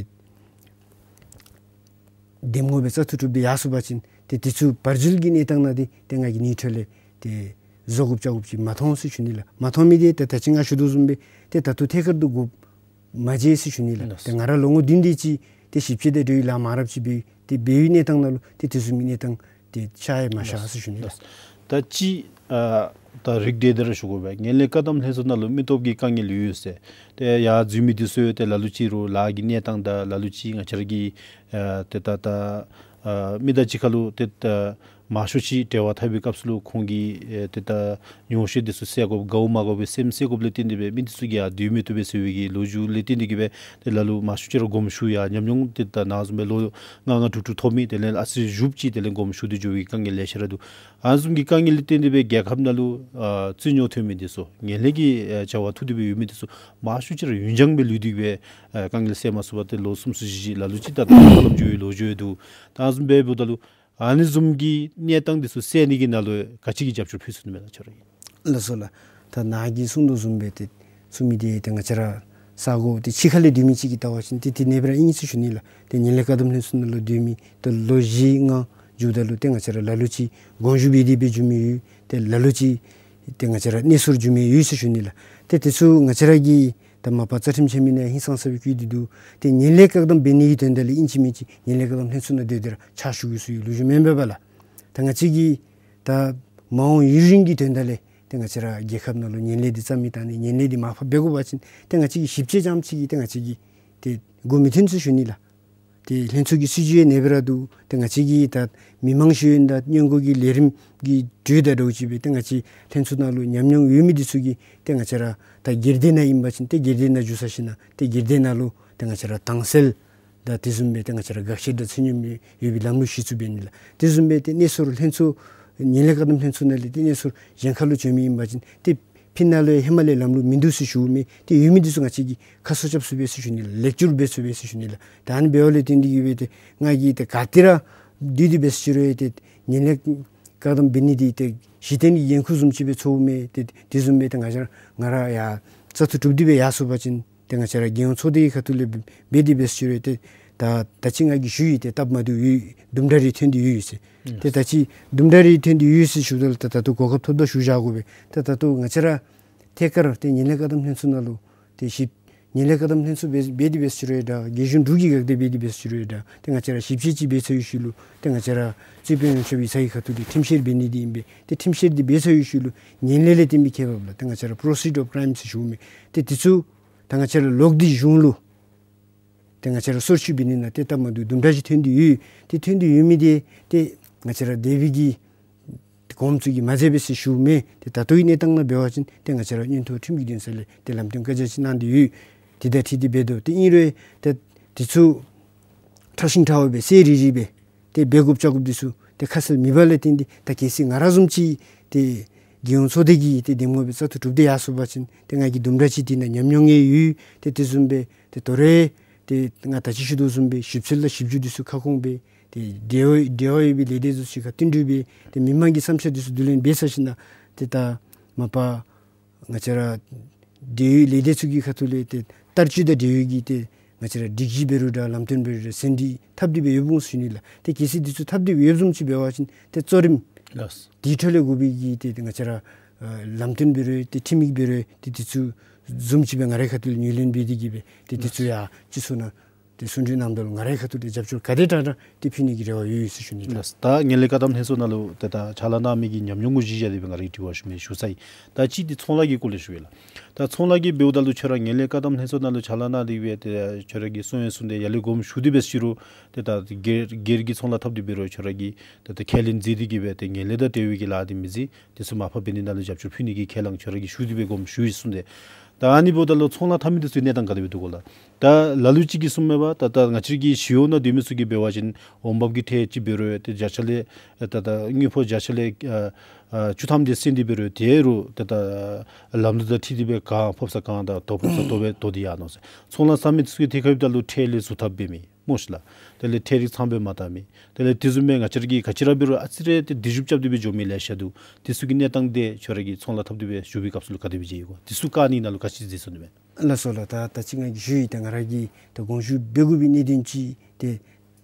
འདེམས་ངོ་སྦེ་བཙག་འཐུ་གྲུབ་སྟེ་ཡར་སོང་པ་ཅིན་ཏེ་དེ་ཚུ་བར་འཛུལ་གྱི་གནས་སྟངས་ནང་འདི་ཏེ་ང་གིས་ནིའི་འཕྲོ་ལས་ཏེ་བཟོ་དགོཔ་བཅའ་དགོཔ་ཅིག་མ་མཐོང་ཟེར་ཞུ་ནི་ལགས། མ་མཐོང་མི་འདི་ཏེ་ད་ཅི་ང་ཞུ་དོ་བཟུམ་སྦེ་ཏེ་ད་ལྟོ་ཐད་ཀར་དུ་དགོཔ་མ་མཇལ་ཟེར་ཞུ་ནི་ལགས། ལགས། ཏེ་ང་ར་ལོ་ངོ་བདུན་དེ་ཅིག་ཏེ་ཞིབ་དཔྱད་དང་འབྲེལ་བའི་ལཱ་མང་རབས་ཅིག་འབད་ཏེ་འབད་བའི་གནས་སྟངས་ནང་ལུ་ཏེ་དེ་བཟུམ་མའི་གནས་སྟངས་ཏེ་ཤར་ཡང་མ་ཤར་ཟེར་ཞུ་ནི་ལགས། ད་ཅི་ཨ་ད་རིགས་བསྒྲེས་ཏེ་ར་ཞུ་དགོ་པས། ངན་ལྷད་བཀག་སྡོམ་ལྷན་ཚོགས་ནང་ལུ་མི་སྟོབས་ཀྱི་དཀའ་ངལ་ཡོད་ཟེར། ཏེ་ཡར་འཛུལ་མི་འདི་ཚུ་ཏེ་ལ་ལུ་ཅིག་རུང་ལཱ་གི་གནས་སྟངས་དང་ལ་ལུ་ཅིག་ང་བཅས་ར་གི་ཨ་ཏེ་ད་ད་ཨ་མི་དང་གཅིག་ཁར་ལུ་ཏེ་ད་ མང་ཤོས་ཅིག་འབྲེལ་བ་འཐབ་པའི་སྐབས་སུ་ལུ་ཁོང་གིས་ཨེ་ཏེ་ད་ཉོགས་བཤད་འདི་ཚུ་བསལ་དགོཔ་དགའཝ་མ་དགའཝ་སྦེ་སེམས་བསལ་དགོཔ་ལས་བརྟེན་ཏེ་སྦེ་མི་འདི་ཚུ་གིས་ཡར་སྡོད་མི་བཏུབ་པས་ཟེར་བའི་གི་ལོ་རྒྱུས་ལས་བརྟེན་ཏེ་གིས་སྦེ་ཏེ་ལ་ལུ་མང་ཤོས་ཅིག་ར་དགོངསམ་ཞུ་ཡར་ཉམས་མྱོང་ཏེ་ད་ནཱ་བཟུམ་སྦེ་ལོ་ལྔ་ལྔ་དྲུག་དྲུག་ཐོབ་མི་དེ་ལས་ཨ་ཙི་བཞུགས་ཅི་དེ་ལས་དགོངསམ་ཞུ་སྟེ་འགྱོ་བའི་དཀའ་ངལ་ལེ་ཤ་ར་འདུག། ཨ་ནི་བཟུམ་གྱི་དཀའ་ངལ་ལས་བརྟེན་ཏེ་སྦེ་རྒྱལ་ཁབ་ནང་ལུ་ཨ་རྩིས་རྙོག་ཐོན་མི་འདི་ཚུ་ངན་ལྷད་ཀྱི་ཨ་བྱ་བ་ཐུག་སྟེ་སྦེ་ཡོད་མི་འདི་ཚུ་མང་ཤོས་ཅིག་ར་ཡུན་འགྱངས་སྦེ་ལུས་ཏེ་སྦེ་ཨ་དཀའ་ངལ་སེལ་མ་ཚུགས་པར་ཏེ་ལོ་གསུམ་ཚུ་བཞི་བཞི་ལ་ལུ་ཅིག་ད་ལྟོ་ལམ་འགྱོ་བའི་ལོ་རྒྱུས་ཡང་འདུག། ད་ཨ་ནི་བཟུམ་འབདཝ་ད་ལུ་ཨ་ནི་བཟུམ་གྱི་གནས་སྟངས་འདི་ཚུ་སེལ་ནི་གི་ནང་ལུ་ག་ཅི་གི་རྒྱབ་སྐྱོར་ཕུལ་ཚུགས་ནི་མས་ལགས་ཁྱོད་ར་གིས། ལགས་སོ་ལགས། ད་ནཱ་གིས་གསུང་དོ་བཟུམ་སྦེ་ཏེ་གསུང་མི་འདི་ཏེ་ང་བཅས་ར་ས་གོ་ཏེ་ཕྱི་ཁ་ལས་སྡོད་མི་ཅིག་གིས་བལྟ་བ་ཅིན་ཏེ་ཏེ་ཨ་ནེ་སྦེ་ར་ཨིན་ཟེར་ཞུ་ནི་ལགས། ཏེ་ངན་ལྷད་བཀག་སྡོམ་ལྷན་ཚོགས་ནང་ལུ་སྡོད་མི་ཏེ་ལོ་བཞི་ལྔ་འགྱོཝ་ད་ལུ་ཏེ་ང་བཅས་ར་ལ་ལུ་ཅིག་དགོངས་ཞུ་འབད་དེ་སྦེ་འགྱོ་མི་ཡོད། ཏེ་ལ་ལུ་ཅིག་ཏེ་ང་བཅས་ར་གནས་སོར་འགྱོ་མི་ཡོད་ཟེར་ཞུ་ནི་ལགས། ཏེ་དེ་ཚུ་ང་བཅས་ར་གིས་ད་མ་པ་རྩ་ཁྲིམས་ཆེན་མོའི་ནང་ཧིང་སངས་ས་སྦེ་བཀོད་དེ་འདུག། ཏེ་ངན་ལྷད་བཀག་སྡོམ་འབད་ནི་གི་དོན་དག་ལས་ཨིན་ཅི་མིན་ཅི་ངན་ལྷད་བཀག་སྡོམ་ལྷན་ཚོགས་ནང་སྡོད་དེ་ར་ཕྱག་ཞུ་དགོ་ཟེར་བའི་ལོ་རྒྱུས་མེན་པས་པ་ལགས། ད་ང་བཅས་ཀྱིས་ད་མ་འོངས་ཡུན་རིང་གི་དོན་དག་ལས་ཏེ་ང་བཅས་ར་རྒྱལ་ཁབ་ནང་ལུ་ངན་ལྷད་འདི་རྩ་མེད་བཏང་ནི་ངན་ལྷད་འདི་མར་ཕབ་འབད་དགོ་པ་ཅིན་ཏེ་ང་བཅས་ཀྱི་ཞིབ་དཔྱད་རྐྱངམ་ཅིག་གིས་ཏེ་ང་བཅས་ཀྱི་ཏེ་མགུ་མི་ཐོན་ཟེར་ཞུ་ནི་ལགས། ཏེ་ལྷན་ཚོགས་ཀྱི་སྲིད་བྱུས་ཡང་ཨ་ནེ་སྦེ་ར་འདུག། ཏེ་ང་བཅས་ཀྱི་ད་མི་མང་ཤེས་ཡོན་དང་སྔོན་འགོག་གི་ལས་རིམ་གྱི་གྲོས་དང་འདྲཝ་ཅིག་སྦེ་ཏེ་ང་བཅས་ལྷན་ཚོགས་ནང་ལུ་ཉམས་མྱོང་ཡོད་མི་འདི་ཚུ་གིས་ཏེ་ང་བཅས་ར་ད་སྒེར་སྡེ་ནང་ཨིན་པ་ཅིན་ཏེ་སྒེར་སྡེ་ནང་འགྱོ་ཚར་ཞིནམ་ཏེ་སྒེར་སྡེ་ནང་ལུ་ཏེ་ང་བཅས་ར་དྭངས་གསལ་དང་དེ་བཟུམ་སྦེ་ཏེ་ང་བཅས་ར་དགག་བཤེར་དང་ཚད་སྙོམས་ཡོད་པའི་ལམ་ལུགས་གཞི་བཙུགས་འབད་ནི་ལགས། དེ་བཟུམ་སྦེ་ཏེ་གནས་སོར་ལྷན་ཚོགས་ངན་ལྷད་བཀག་སྡོམ་ལྷན་ཚོགས་ནང་ལས་ཏེ་གནས་སོར་གཞན་ཁ་ལུ་བྱོན་མི་ཨིན་པ་ཅིན་ཏེ་ཕི་ནང་ལུ་ཧེ་མ་ལས་ལམ་ལུགས་མིན་འདུག་ཟེར་ཞུཝ་མས། ཏེ་ཡོད་མི་འདི་ཚུ་ང་བཅས་ཀྱིས་ཁ་གསོ་རྐྱབ་ཚུགས་པས་ཟེར་ཞུ་ནི་ལགས། ལེགས་བཅོས་འབད་ཚུགས་པས་ཟེར་ཞུ་ནི་ལགས། ད་ཨ་ནི་འབདཝ་ལས་བརྟེན་ཏེ་གིས་སྦེ་ཏེ་ང་གིས་ཏེ་ག་ཏེ་ར་སྡོད་དེ་འབད་ཟེར་ཞུ་རུང་ཏེ་ངན་ལྷད་བཀག་སྡོམ་འབད་ནི་འདི་ཏེ་གཞི་རྟེན་གྱི་འགན་ཁུར་བཟུམ་ཅིག་སྦེ་ཚོརཝ་མས། ཏེ་དེ་བཟུམ་སྦེ་ཏེ་ང་བཅས་ང་ར་ཡང་བཙག་འཐུ་གྲུབ་སྟེ་སྦེ་ཡར་སོང་པ་ཅིན་ཏེ་ང་བཅས་ར་རྒྱལ་ཡོངས་ཚོགས་སྡེ་གི་ཁ་ཐུག་ལས་འབད་དེ་འབད་ཟེར་ཞུ་རུང་ཏེ་ད་ད་ཅི་ང་གིས་ཞུ་ཡི། ཏེ་སྟབས་མ་བདེཝ་ཡོད། དུམ་གྲ་རེ་ཐོན་ཏེ་ཡོད་ཟེར། ཏེ་ད་ཅི་དུམ་གྲ་རེ་ཐོན་ཏེ་ཡོད་ཟེར་ཞུཝ་ད་ལུ་ད་ད་ལྟོ་གོ་སྐབས་ཐོབ་ད་ཞུ་བཞག་དགོ་པས། ད་ད་ལྟོ་ང་བཅས་ར་ཐད་ཀར་ཏེ་ངན་ལྷད་བཀག་སྡོམ་ལྷན་ཚོགས་ནང་ལུ་ཏེ་ཞིབ་ངན་ལྷད་བཀག་སྡོམ་ལྷན་ཚོགས་འབད་འབད་དེ་འབད་ཟེར་ཞུ་རུང་ད་རྒྱལ་གཞུང་འབྲུག་གི་འགག་སྡེ་འབད་དེ་འབད་ཟེར་ཞུ་རུང་ད་ཏེ་ང་བཅས་ར་ཞིབ་དཔྱད་ཅིག་འབད་ཚར་བའི་ཤུལ་ལུ་ཏེ་ང་བཅས་ར་རྩིས་དཔོན་ཡོངས་ཁྱབ་ཡིག་ཚང་གི་ཁ་ཐུག་ལས་ཁྲིམས་བཤེར་འབད་ནི་འདི་ཨིན་པས། ཏེ་ཁྲིམས་བཤེར་འདི་འབད་ཚར་བའི་ཤུལ་ལུ་ངན་ལྷད་ལས་བརྟེན་པའི་ཁེ་འབགཔ་ལགས། ཏེ་ང་བཅས་ར་པོ་རོ་སི་ཌིའུ་ཨོཕ་ཀྲའིམ་ཟེར་ཞུཝ་མས། ཏེ་དེ་ཚུ་ད་ང་བཅས་ར་ལོག་སྟེ་གཞུང་ལུ་ཏེ་ང་བཅས་ར་སོར་ཆུད་འབད་ནི་ནང་ཏེ་སྟབས་མ་བདེཝ་དུམ་གྲ་ཅིག་ཐོན་ཏེ་ཡོད། ཏེ་ཐོན་ཏེ་ཡོད་མི་འདི་ཏེ་ང་བཅས་ར་དེ་སྦེ་གི་གོངམ་ཚུ་གིས་མ་མཛད་པས་ཟེར་ཞུཝ་མས། ཏེ་ད་ལྟོའི་གནས་སྟངས་ནང་འབད་བ་ཅིན་ཏེ་ང་བཅས་ར་མངོན་མཐོ་ཁྲིམས་ཀྱི་འདུན་ས་ལས་ཏེ་ལམ་སྟོན་བཀའ་རྒྱ་ཅིག་གནང་སྟེ་ཡོད། དེ་དང་འཁྲིལ་ཏེ་འབད་དོ། ཏེ་ཨིན་རུང་ཏེ་དེ་ཚུ་ཕྲ་ཞིང་ཕྲ་བ་སྦེ་གསལ་རི་རི་སྦེ་ཏེ་འབད་དགོཔ་བཅའ་དགོཔ་འདི་ཚུ་ཏེ་ཁ་གསལ་མེད་པ་ལས་བརྟེན་ཏེ་ད་གལ་སྲིད་ང་ར་བཟུམ་ཅིག་ཏེ་རྒྱལ་ཡོངས་ཚོགས་སྡེ་གི་ཏེ་འདེམས་ངོ་སྦེ་བཙག་འཐུ་གྲུབ་སྟེ་ཡར་སོང་པ་ཅིན་ཏེ་ང་གིས་དུམ་གྲ་ཅིག་དེ་ནང་ཉམས་མྱོང་ཡང་ཡོད། ཏེ་དེ་བཟུམ་སྦེ་ཏེ་དོ་རུང་ཏེ་ང་ད་ཅི་ཞུ་དོ་བཟུམ་སྦེ་ཞིབ་འཚོལ་དང་ཞིབ་འཇུག་འདི་ཚུ་ཁ་སྐོང་སྦེ་ཏེ་འབྲེལ་བ་འབྲེལ་བ་ཡོད་པའི་ལས་སྡེ་ཚུ་གཅིག་ཁར་བསྟུན་གྲོས་འབད་ཏེ་མི་མང་གི་བསམ་འཆར་འདི་ཚུ་བསྡུ་ལེན་འབད་ཚར་ཞིནམ་ཏེ་ད་མ་པ་ང་བཅས་ར་འབྲེལ་ཡོད་ལས་སྡེ་ཚུ་གི་ཁ་ཐུག་ལས་ཏེ་བསྟར་སྤྱོད་དང་འབྲེལ་ཡོད་ཀྱི་ཏེ་ང་བཅས་ར་སྒྲིག་གཞི་འབད་རུང་འདྲ་ལམ་སྟོན་འབད་རུང་འདྲ་ཟིན་བྲིས་ཐབས་བསྒྲིགས་སྦེ་ཡོདཔ་འོང་ཟེར་ཞུ་ནི་ལགས། ཏེ་གལ་སྲིད་འདི་ཚུ་ཐབས་བསྒྲིགས་སྦེ་ཡོདཔ་བཟུམ་ཅིག་འབད་བ་ཅིན་ཏེ་གཙོ་རིམ་ལགས། དེའི་ཁྲོད་ལས་དགོ་པའི་གི་ཏེ་ང་བཅས་ར་ཨ་ལམ་སྟོན་འབད་རུང་ཏེ་ཁྲིམས་ཡིག་འབད་རུང་ཏེ་དེ་ཚུ་བཟུམ་ཅིག་སྦེ་ང་རའི་ཁ་ཐུག་ལས་ངོས་ལེན་འབད་དེ་གིས་སྦེ་ཏེ་དེ་ཚུ་ཡང་སྤྱི་ཚོགས་ནང་ཏེ་གསུང་གྲོས་གནངམ་ད་ལུ་ང་རའི་ཁ་ཐུག་ལས་རྒྱབ་སྐྱོར་ག་དེ་དྲག་དྲག་ཏེ་ཕུལ་ནི་གི་རེ་བ་ཡོད་ཡོད་ཟེར་ཞུ་ནི་ལགས། ད་ངན་ལྷད་བཀག་སྡོམ་ལྷན་ཚོགས་ནང་ལུ་ཏེ་ད་ཕྱག་ལཱ་གནང་མི་གི་ཉམས་མྱོང་གུ་གཞི་བཞག་སྟེ་སྦེ་ང་རའི་དྲི་བ་ཞུ་མི་ཞུ་ས་ཨིན། ད་གཅིག་འདི་ཚོང་ལཱ་གི་སྐོར་ལས་ཞུ་ཡི་ལགས། ད་ཚོང་ལཱ་གི་འབདཝ་ད་ལུ་ཁྱོད་ར་ངན་ལྷད་བཀག་སྡོམ་ལྷན་ཚོགས་ནང་ལུ་ཕྱག་ལཱ་གནང་སྟེ་སྦེ་ཏེ་ཁྱོད་ར་གིས་གསུང་ཡང་གསུངས་ཏེ་ཡར་ལས་དགོངསམ་ཞུ་སྟེ་སྦེ་ཞུ་རུང་ཏེ་ད་སྒེར་སྒེར་གྱི་ཚོང་ལཱ་འཐབ་སྟེ་འབད་རུང་ཁྱོད་ར་གིས་ཏེ་ད་ཁས་ལེན་མཛད་དེ་གིས་སྦེ་ཏེ་ངན་ལྷད་དང་འབྲེལ་བའི་གི་ལཱ་འདི་མི་མཛད། དེ་ཚུ་མར་ཕབ་འབད་ནི་ནང་ལུ་རྒྱབ་སྐྱོར་ཕུལ་ནི་གི་ཁས་བླངས་ཁྱོད་ར་གིས་ཞུ་སྟེ་སྦེ་དགོངསམ་ཞུ་ཡི་གསུངས་ཏེ། ད་ཨ་ནི་འབདཝ་ད་ལུ་ཚོང་ལཱ་འཐབ་མི་འདི་ཚུ་གནས་སྟངས་ག་དེ་སྦེ་འདུག་གོ་ལགས། ད་ལ་ལུ་ཅིག་གིས་གསུངམ་མས་པ། ད་ད་ང་བཅས་ཀྱི་ཞི་གཡོག་ནང་སྡོད་མི་ཚུ་གིས་འབད་བ་ཅིན་འོང་འབབ་ཀྱི་ཁྲལ་ཅིག་འབད་རུང་ཏེ་བརྒྱ་ཆ་ལས་ད་ད་དངུལ་ཕོགས་བརྒྱ་ཆ་ལས་ཨ་ཨ་བཅུ་ཐམ་དེ་སེང་སྟེ་འབད་རུང་དེ་རུང་ད་ད་ལམ་ལུགས་དང་འཁྲིལ་ཏེ་སྦེ་ག་ཕོགཔ་ས་ག་དང་དོ་ཕོགཔ་ས་དོ་སྦེ་དོ་སྟེ་ཡར་ནུག་ཟེར། ཚོང་ལཱ་འཐབ་མི་ཚུ་གི་ཐད་ཁར་འབདཝ་ད་ལུ་ཁྲལ་ལས་ཟུར་འཐབ་འབད་མི་སྨོ་ཤིག་ལགས། དེ་ལས་ཁྲལ་རིགས་ཚངམ་སྦེ་མ་བཏབ་མི། དེ་ལས་དེ་བཟུམ་སྦེ་ང་བཅས་ར་གིས་ག་ཅི་ར་འབད་རུང་ཨ་ཙི་རེ་ཏེ་སྡིགས་མཛུབ་རྐྱབ་སྟེ་སྦེ་འགྱོ་མི་ལེ་ཤ་འདུག། དེ་ཚུ་གི་གནས་སྟངས་འདི་ཁྱོད་ར་གིས་ཚོང་ལཱ་འཐབ་སྟེ་སྦེ་བཞུགས་པའི་སྐབས་སུ་ལུ་ག་དེ་སྦེ་མཇལ་ཡི་གོ། དེ་ཚུ་བཀག་ནི་ནང་ལུ་ག་ཅི་མཛད་ཚུགས་ནི་མས། ལགས་སོ་ལགས། ད་ད་ཅི་ང་གིས་ཞུ་ཡི། ད་ང་ར་གིས་ད་དགོངས་ཞུ་འབད་དགོ་པའི་གནད་དོན་ཅིག་ཏེ་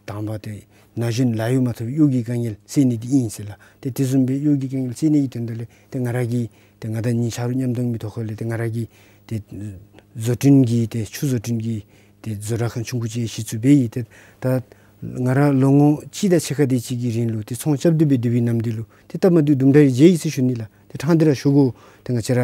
དང་པ་ཏེ་ན་གཞོན་ལཱ་གཡོག་མ་ཐོབ་པའི་གཡོག་གི་དཀའ་ངལ་སེལ་ནི་འདི་ཨིན་ཟེར་ལགས། ཏེ་དེ་བཟུམ་སྦེ་གཡོག་གི་དཀའ་ངལ་སེལ་ནི་གི་དོན་དག་ལས་ཏེ་ང་ར་གིས་ཏེ་ང་དང་ངེའི་ཆ་རོགས་མཉམ་འདོན་གྱི་ཐོག་ཁ་ལས་ཏེ་ང་ར་གིས་ཏེ་བཟོ་སྐྲུན་གྱི་ཏེ་ཆུ་བཟོ་སྐྲུན་གྱི་ཏེ་བཟོ་གྲྭ་ཁང་ཆུང་ཀུ་ཅིག་གཞི་བཙུགས་འབད་ཡི། ཏེ་ད་ང་ར་ལོ་ངོ་གཅིག་དང་ཕྱེད་ཀ་དེ་ཅིག་གི་རིང་ལུ་ཏེ་ཚོང་རྐྱབ་སྟེ་སྦེ་སྡོད་པའི་ནམ་དུས་ལུ་ཏེ་སྟབས་མ་བདེཝ་དུམ་གྲ་རེ་མཇལ་ཡི་ཟེར་ཞུ་ནི་ལགས། ཏེ་ཕྲང་སྟེ་ར་ཞུ་དགོ། ཏེ་ང་བཅས་ར་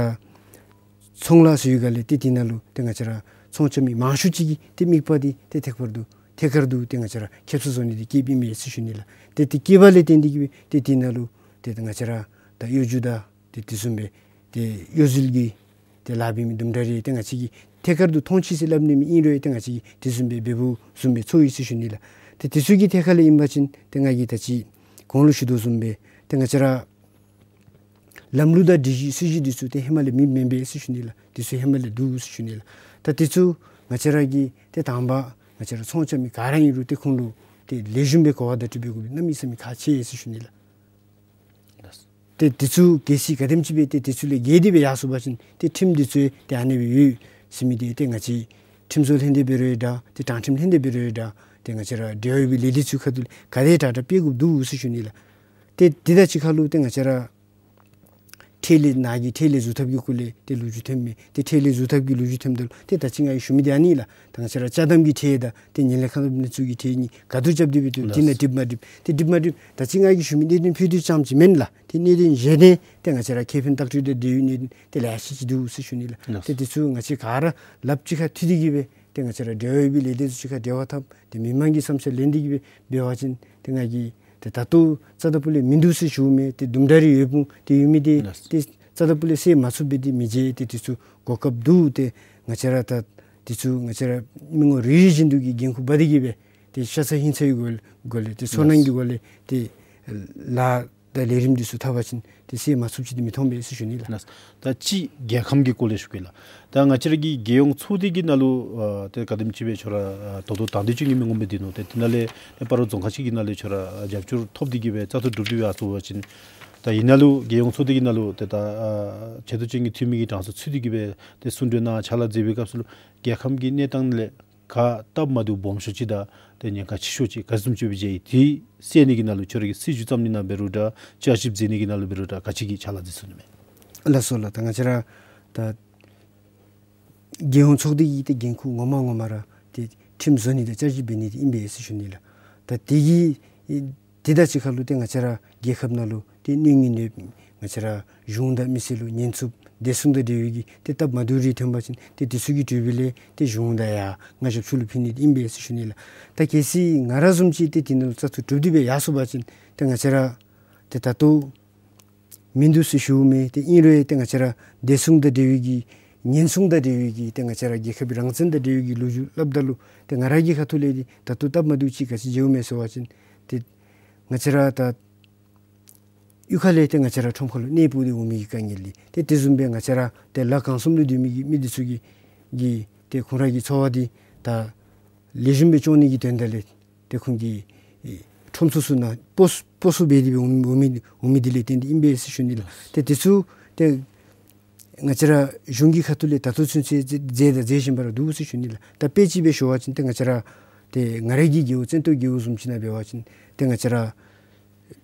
ཚོང་ལཱ་ཟེར་བའི་སྒང་ལས་ཏེ་དེ་ནང་ལུ་ཏེ་ང་བཅས་ར་ཚོང་རྐྱབ་མི་མང་ཤོས་ཅིག་གི་ཏེ་དམིགས་པ་འདི་ཏེ་ཐད་ཀར་དུ་ ཐད་ཀར་དུ་ཏེ་ང་བཅས་ར་ཁེབ་ས་བཟོ་ནི་འདི་བསྐྱེདཔ་ཨིན་མས་ཟེར་ཞུ་ནི་ལགས། ཏེ་དེ་བསྐྱེད་པ་ལས་བརྟེན་ཏེ་གིས་སྦེ་ཏེ་དེ་ནང་ལུ་ཏེ་ང་བཅས་ར་ད་གཡོ་སྒྱུ་དང་ཏེ་དེ་བཟུམ་སྦེ་ཏེ་གཡོ་ཟོལ་གྱི་ཏེ་ལཱ་འབད་མི་དུམ་གྲ་རེ་ཏེ་ང་བཅས་ཀྱིས་ཐད་ཀར་དུ་མཐོང་ཅི་ཟེར་སླབ་ནི་མེད། ཨིན་རུང་ཏེ་ང་བཅས་ཀྱིས་དེ་བཟུམ་སྦེ་འབདཝ་བཟུམ་སྦེ་ཚོར་ཡི་ཟེར་ཞུ་ནི་ལགས། ཏེ་དེ་ཚུ་གི་ཐད་ཁར་ལས་ཨིན་པ་ཅིན་ཏེ་ང་གིས་ད་ཅི་གོང་ལུ་ཞུ་དོ་བཟུམ་སྦེ་ཏེ་ང་བཅས་ར་ལམ་ལུགས་དང་སྒྲིག་གཞི་སྲིད་བྱུས་འདི་ཚུ་ཏེ་ཧེ་མ་ལས་མེདཔ་མེན་པས་ཟེར་ཞུ་ནི་ལགས། འདི་ཚུ་ཧེ་མ་ལས་འདུག་ཟེར་ཞུ་ནི་ལགས། ད་འདི་ཚུ་ང་བཅས་ར་གིས་ཏེ་དང་པ་ང་བཅས་ར་ཚོང་རྐྱབ་མི་ག་ར་ཨིན་རུང་ཏེ་ཁོང་ལུ་ཏེ་ལེགས་ཤོམ་སྦེ་གོ་བ་བརྡ་སྤྲོད་འབད་དགོཔ་གནམ་མེད་ས་མེད་ཁག་ཆེ་ཟེར་ཞུ་ནི་ལགས། ཏེ་འདི་ཚུ་གལ་སྲིད་ག་དེམ་ཅིག་སྦེ་ཏེ་འདི་ཚུ་ལས་བརྒལ་ཏེ་སྦེ་ཡར་སོང་པ་ཅིན་ཏེ་ཁྲིམས་འདི་ཚུ་ཏེ་ཨ་ནི་སྦེ་ཡོད་ཟེར་མི་འདི་ཏེ་ང་བཅས་ཁྲིམས་བཟོ་ལྷན་སྡེ་འབད་རུང་འདྲ་ཏེ་དྲང་ཁྲིམས་ལྷན་སྡེ་འབད་རུང་འདྲ་ཏེ་ང་བཅས་ར་འབྲེལ་བ་ཡོད་པའི་ལས་སྡེ་ཚུ་ཁ་ཐུག་ལས་ག་དེ་དྲག་དྲག་སྤེལ་དགོཔ་འདུག་ཟེར་ཞུ་ནི་ལགས། ཏེ་འདི་དང་གཅིག་ཁར་ལུ་ཏེ་ང་བཅས་ར་ཁྲལ་ལས་ནང་གི་ཁྲལ་ལས་བཟོ་ཐབས་ཀྱི་སྐོར་ལས་ཏེ་ལོ་རྒྱུས་ཐོནམ་མས། ཏེ་ཁྲལ་ལས་བཟོ་ཐབས་ཀྱི་ལོ་རྒྱུས་ཐོནམ་ད་ལུ་ཏེ་ད་ཅི་ང་གིས་ཞུ་མི་འདི་ཨ་ནི་ལགས། ད་ང་བཅས་ར་ཅ་དམ་གྱི་ཁྲལ་དང་ཏེ་ངན་ལྷད་ཁ་ཐུག་ནི་ཚུ་གི་ཁྲལ་གཉིས་ག་དུ་རྐྱབ་སྟེ་སྦེ་ཏེ་འདི་ནང་འགྲིགཔ་མ་འགྲིགཔ་ཏེ་འགྲིགཔ་མ་འགྲིགཔ་ད་ཅི་ང་གིས་ཞུ་མི་གནད་དོན་ཕུད་རྡོག་རྐྱངམ་ཅིག་མེན་ལགས། ཏེ་གནད་དོན་གཞན་ཏེ་ཏེ་ང་བཅས་ར་ཁེ་ཕན་ལྟག་སྤྲོད་དང་འབྲེལ་བའི་གནད་དོན་ཏེ་ལེ་ཤ་ཅིག་འདུག་ཟེར་ཞུ་ནི་ལགས། ཏེ་འདི་ཚུ་ང་བཅས་ག་ར་ལགཔ་གཅིག་ཁར་མཐུད་དེ་གིས་སྦེ་ཏེ་ང་བཅས་ར་འབྲེལ་བ་ཡོད་པའི་ལས་སྡེ་ཚུ་གཅིག་ཁར་འབྲེལ་བ་འཐབ་སྟེ་མི་མང་གི་བསམ་འཆར་ལེན་ཏེ་གིས་སྦེ་འབད་བ་ཅིན་ཏེ་ང་གིས་ཏེ་ད་ལྟོ་རྩ་དང་པོ་ལས་མིན་འདུག་ཟེར་ཞུཝ་མས། ཏེ་དུམ་གྲ་རེ་ཡོདཔ་འོང་། ཏེ་ཡོད་མི་འདི་ཏེ་རྩ་དང་པོ་ལས་སེལ་མ་ཚུགས་པས། ཏེ་མི་བྱེད། ཏེ་འདི་ཚུ་གོ་སྐབས་འདུག། ཏེ་ང་བཅས་ར་ད་འདི་ཚུ་ང་བཅས་ར་མི་ངོམ་རེ་རེ་བཞིན་དུ་གིས་འགན་ཁུར་འབག་སྟེ་གིས་སྦེ་ཏེ་ཤ་ཚ་ཧིང་ཚ་གི་སྒོ་སྒོ་ལས་ཏེ་ཚོར་སྣང་གི་སྒོ་ལས་ཏེ་ལཱ་དང་ལས་རིམ་འདི་ཚུ་འཐབ་པ་ཅིན་ཏེ་སེལ་མ་ཚུགསཔ་ཅིག་ཏེ་མི་མཐོང་པས་ཟེར་ཞུ་ནི་ལགས། ལགས། ད་ཅི་རྒྱལ་ཁམས་ཀྱི་སྐོར་ལས་ཞུ་གེ་ལགས། ད་ང་བཅས་ར་གི་རྒྱལ་ཡོངས་ཚོགས་སྡེ་གི་ནང་ལུ་ཨ་ཏེ་ག་དེམ་ཅིག་སྦེ་ཁྱོད་ར་ཨ་ད་ལྟོ་དང་འདོད་ཅན་གྱི་མི་ངོམ་སྦེ་སྡོད་ནུག། ཏེ་དེ་ནང་ལས་ཏེ་སྤ་རོ་རྫོང་ཁག་ཅིག་གི་ནང་ལས་ཁྱོད་ར་ཨ་རྒྱབ་སྐྱོར་ཐོབ་སྟེ་གིས་སྦེ་བཙག་འཐུ་གྲུབ་སྟེ་སྦེ་ཡར་སོང་པ་ཅིན་ད་ཨ་ནཱ་ལུ་རྒྱལ་ཡོངས་ཚོགས་སྡེ་གི་ནང་ལུ་ཏེ་ད་ཨ་ཆེ་བསྟོད་ཅན་གྱི་འཐུས་མི་གི་གྲངས་སུ་ཚུད་དེ་གིས་སྦེ་ཏེ་གསུང་གྲོས་ནང་ཕྱག་ལཱ་མཛད་པའི་སྐབས་སུ་ལུ་རྒྱལ་ཁམས་ཀྱི་གནས་སྟངས་ལས་ཁག་སྟབས་མ་བདེཝ་སྦོམ་ཤོས་ཅིག་དང་ཏེ་ཉེན་ཁ་ཆེ་ཤོས་ཅིག་ག་བཟུམ་ཅིག་སྦེ་མཇལ་ཡི། དེ་སེལ་ནི་གི་ནང་ལུ་ཁྱོད་ར་གིས་སྲིད་བྱུས་བརྩམ་ནི་ནང་འབད་རུང་འདྲ་བསྐྱར་ཞིབ་མཛད་ནི་གི་ནང་ལུ་འབད་རུང་འདྲ་ག་ཅི་གི་ཕྱག་ལཱ་མཛད་ཚུགས་ནི་མས། ལགས་སོ་ལགས། ད་ང་བཅས་ར་ད་རྒྱལ་ཡོངས་ཚོགས་སྡེ་གི་ཏེ་འགན་ཁུར་ངོ་མ་ངོ་མ་ར་ཏེ་ཁྲིམས་བཟོ་ནི་དང་བསྐྱར་ཞིབ་འབད་ནི་འདི་ཨིན་པས་ཟེར་ཞུ་ནི་ལགས། ད་དེ་གི་དེ་དང་གཅིག་ཁར་ལུ་ཏེ་ང་བཅས་ར་རྒྱལ་ཁབ་ནང་ལུ་ཏེ་གནོད་ཉེན་ཡོད་ང་བཅས་ར་གཞུང་དང་མི་སེར་ལུ་ཉེན་ཚབས་བདེ་སྲུང་དང་འབྲེལ་བའི་གི་ཏེ་སྟབས་མ་བདེཝ་རེ་ཐོན་པ་ཅིན་ཏེ་དེ་ཚུ་གི་གྲོས་འབུལ་ལས་ཏེ་གཞུང་དང་ཡང་ང་ཞབས་ཕྱི་ལུ་ཕུལ་ནི་འདི་ཨིན་པས་ཟེར་ཞུ་ནི་ལགས། ད་གལ་སྲིད་ང་ར་བཟུམ་ཅིག་ཏེ་དེ་ནང་ལུ་བཙག་འཐུ་གྲུབ་སྟེ་སྦེ་ཡར་སོང་པ་ཅིན་ཏེ་ང་བཅས་ར་ཏེ་ད་ལྟོ་མིན་འདུག་ཟེར་ཞུཝ་མས། ཏེ་ཨིན་རུང་ཏེ་ང་བཅས་ར་བདེ་སྲུང་དང་འབྲེལ་བའི་གི་ཉེན་སྲུང་དང་འབྲེལ་བའི་གི་ཏེ་ང་བཅས་ར་རྒྱལ་ཁབ་ཀྱི་རང་བཙན་དང་འབྲེལ་བའི་གི་ལོ་རྒྱུས་སླབ་ད་ལུ་ཏེ་ང་ར་གི་ཁ་ཐུག་ལས་ཏེ་ད་ལྟོ་སྟབས་མ་བདེཝ་ཅིག་ག་ཅི་མཇལཝ་མས་ཟེར་བ་ཅིན་ཏེ་ང་བཅས་ར་ད་གཡུས་ཁ་ལས་ཏེ་ང་བཅས་ར་ཁྲོམ་ཁ་ལུ་གནས་སྤོ་སྟེ་འོང་མི་གི་དཀའ་ངལ་འདི་ཏེ་དེ་བཟུམ་སྦེ་ང་བཅས་ར་ཏེ་ལ་གང་གསུམ་ལུ་སྡོད་མི་གི་མི་འདི་ཚུ་གི་གི་ཏེ་ཁོང་ར་གི་འཚོ་བ་འདི་ད་ལེགས་ཤོམ་སྦེ་སྐྱོང་ནི་གི་དོན་དག་ལས་ཏེ་ཁོང་གི་ཨེ་ཁྲོམ་ཚུ་ཚུ་ནང་སྤོ་སྤོ་སྤོ་སྦེ་དེ་སྦེ་འོང་འོང་མི་འོང་མི་འདི་ལས་བརྟེན་ཏེ་ཨིན་པས་ཟེར་ཞུ་ནི་ལགས། ཏེ་དེ་ཚུ་ཏེ་ང་བཅས་ར་གཞུང་གི་ཁ་ཐུག་ལས་ད་ལྟོ་ཚུན་ཚོད་མཛད་མཛད་དང་མཛད་བཞིན་པ་ར་འདུག་ཟེར་ཞུ་ནི་ལགས། ད་དཔེ་ཅིག་སྦེ་ཞུ་བ་ཅིན་ཏེ་ང་བཅས་ར་ཏེ་ང་ར་གི་རྒེད་འོག་བཙན་ཏོ་རྒེད་འོག་བཟུམ་ཅིག་ནང་འབད་བ་ཅིན་ཏེ་ང་བཅས་ར་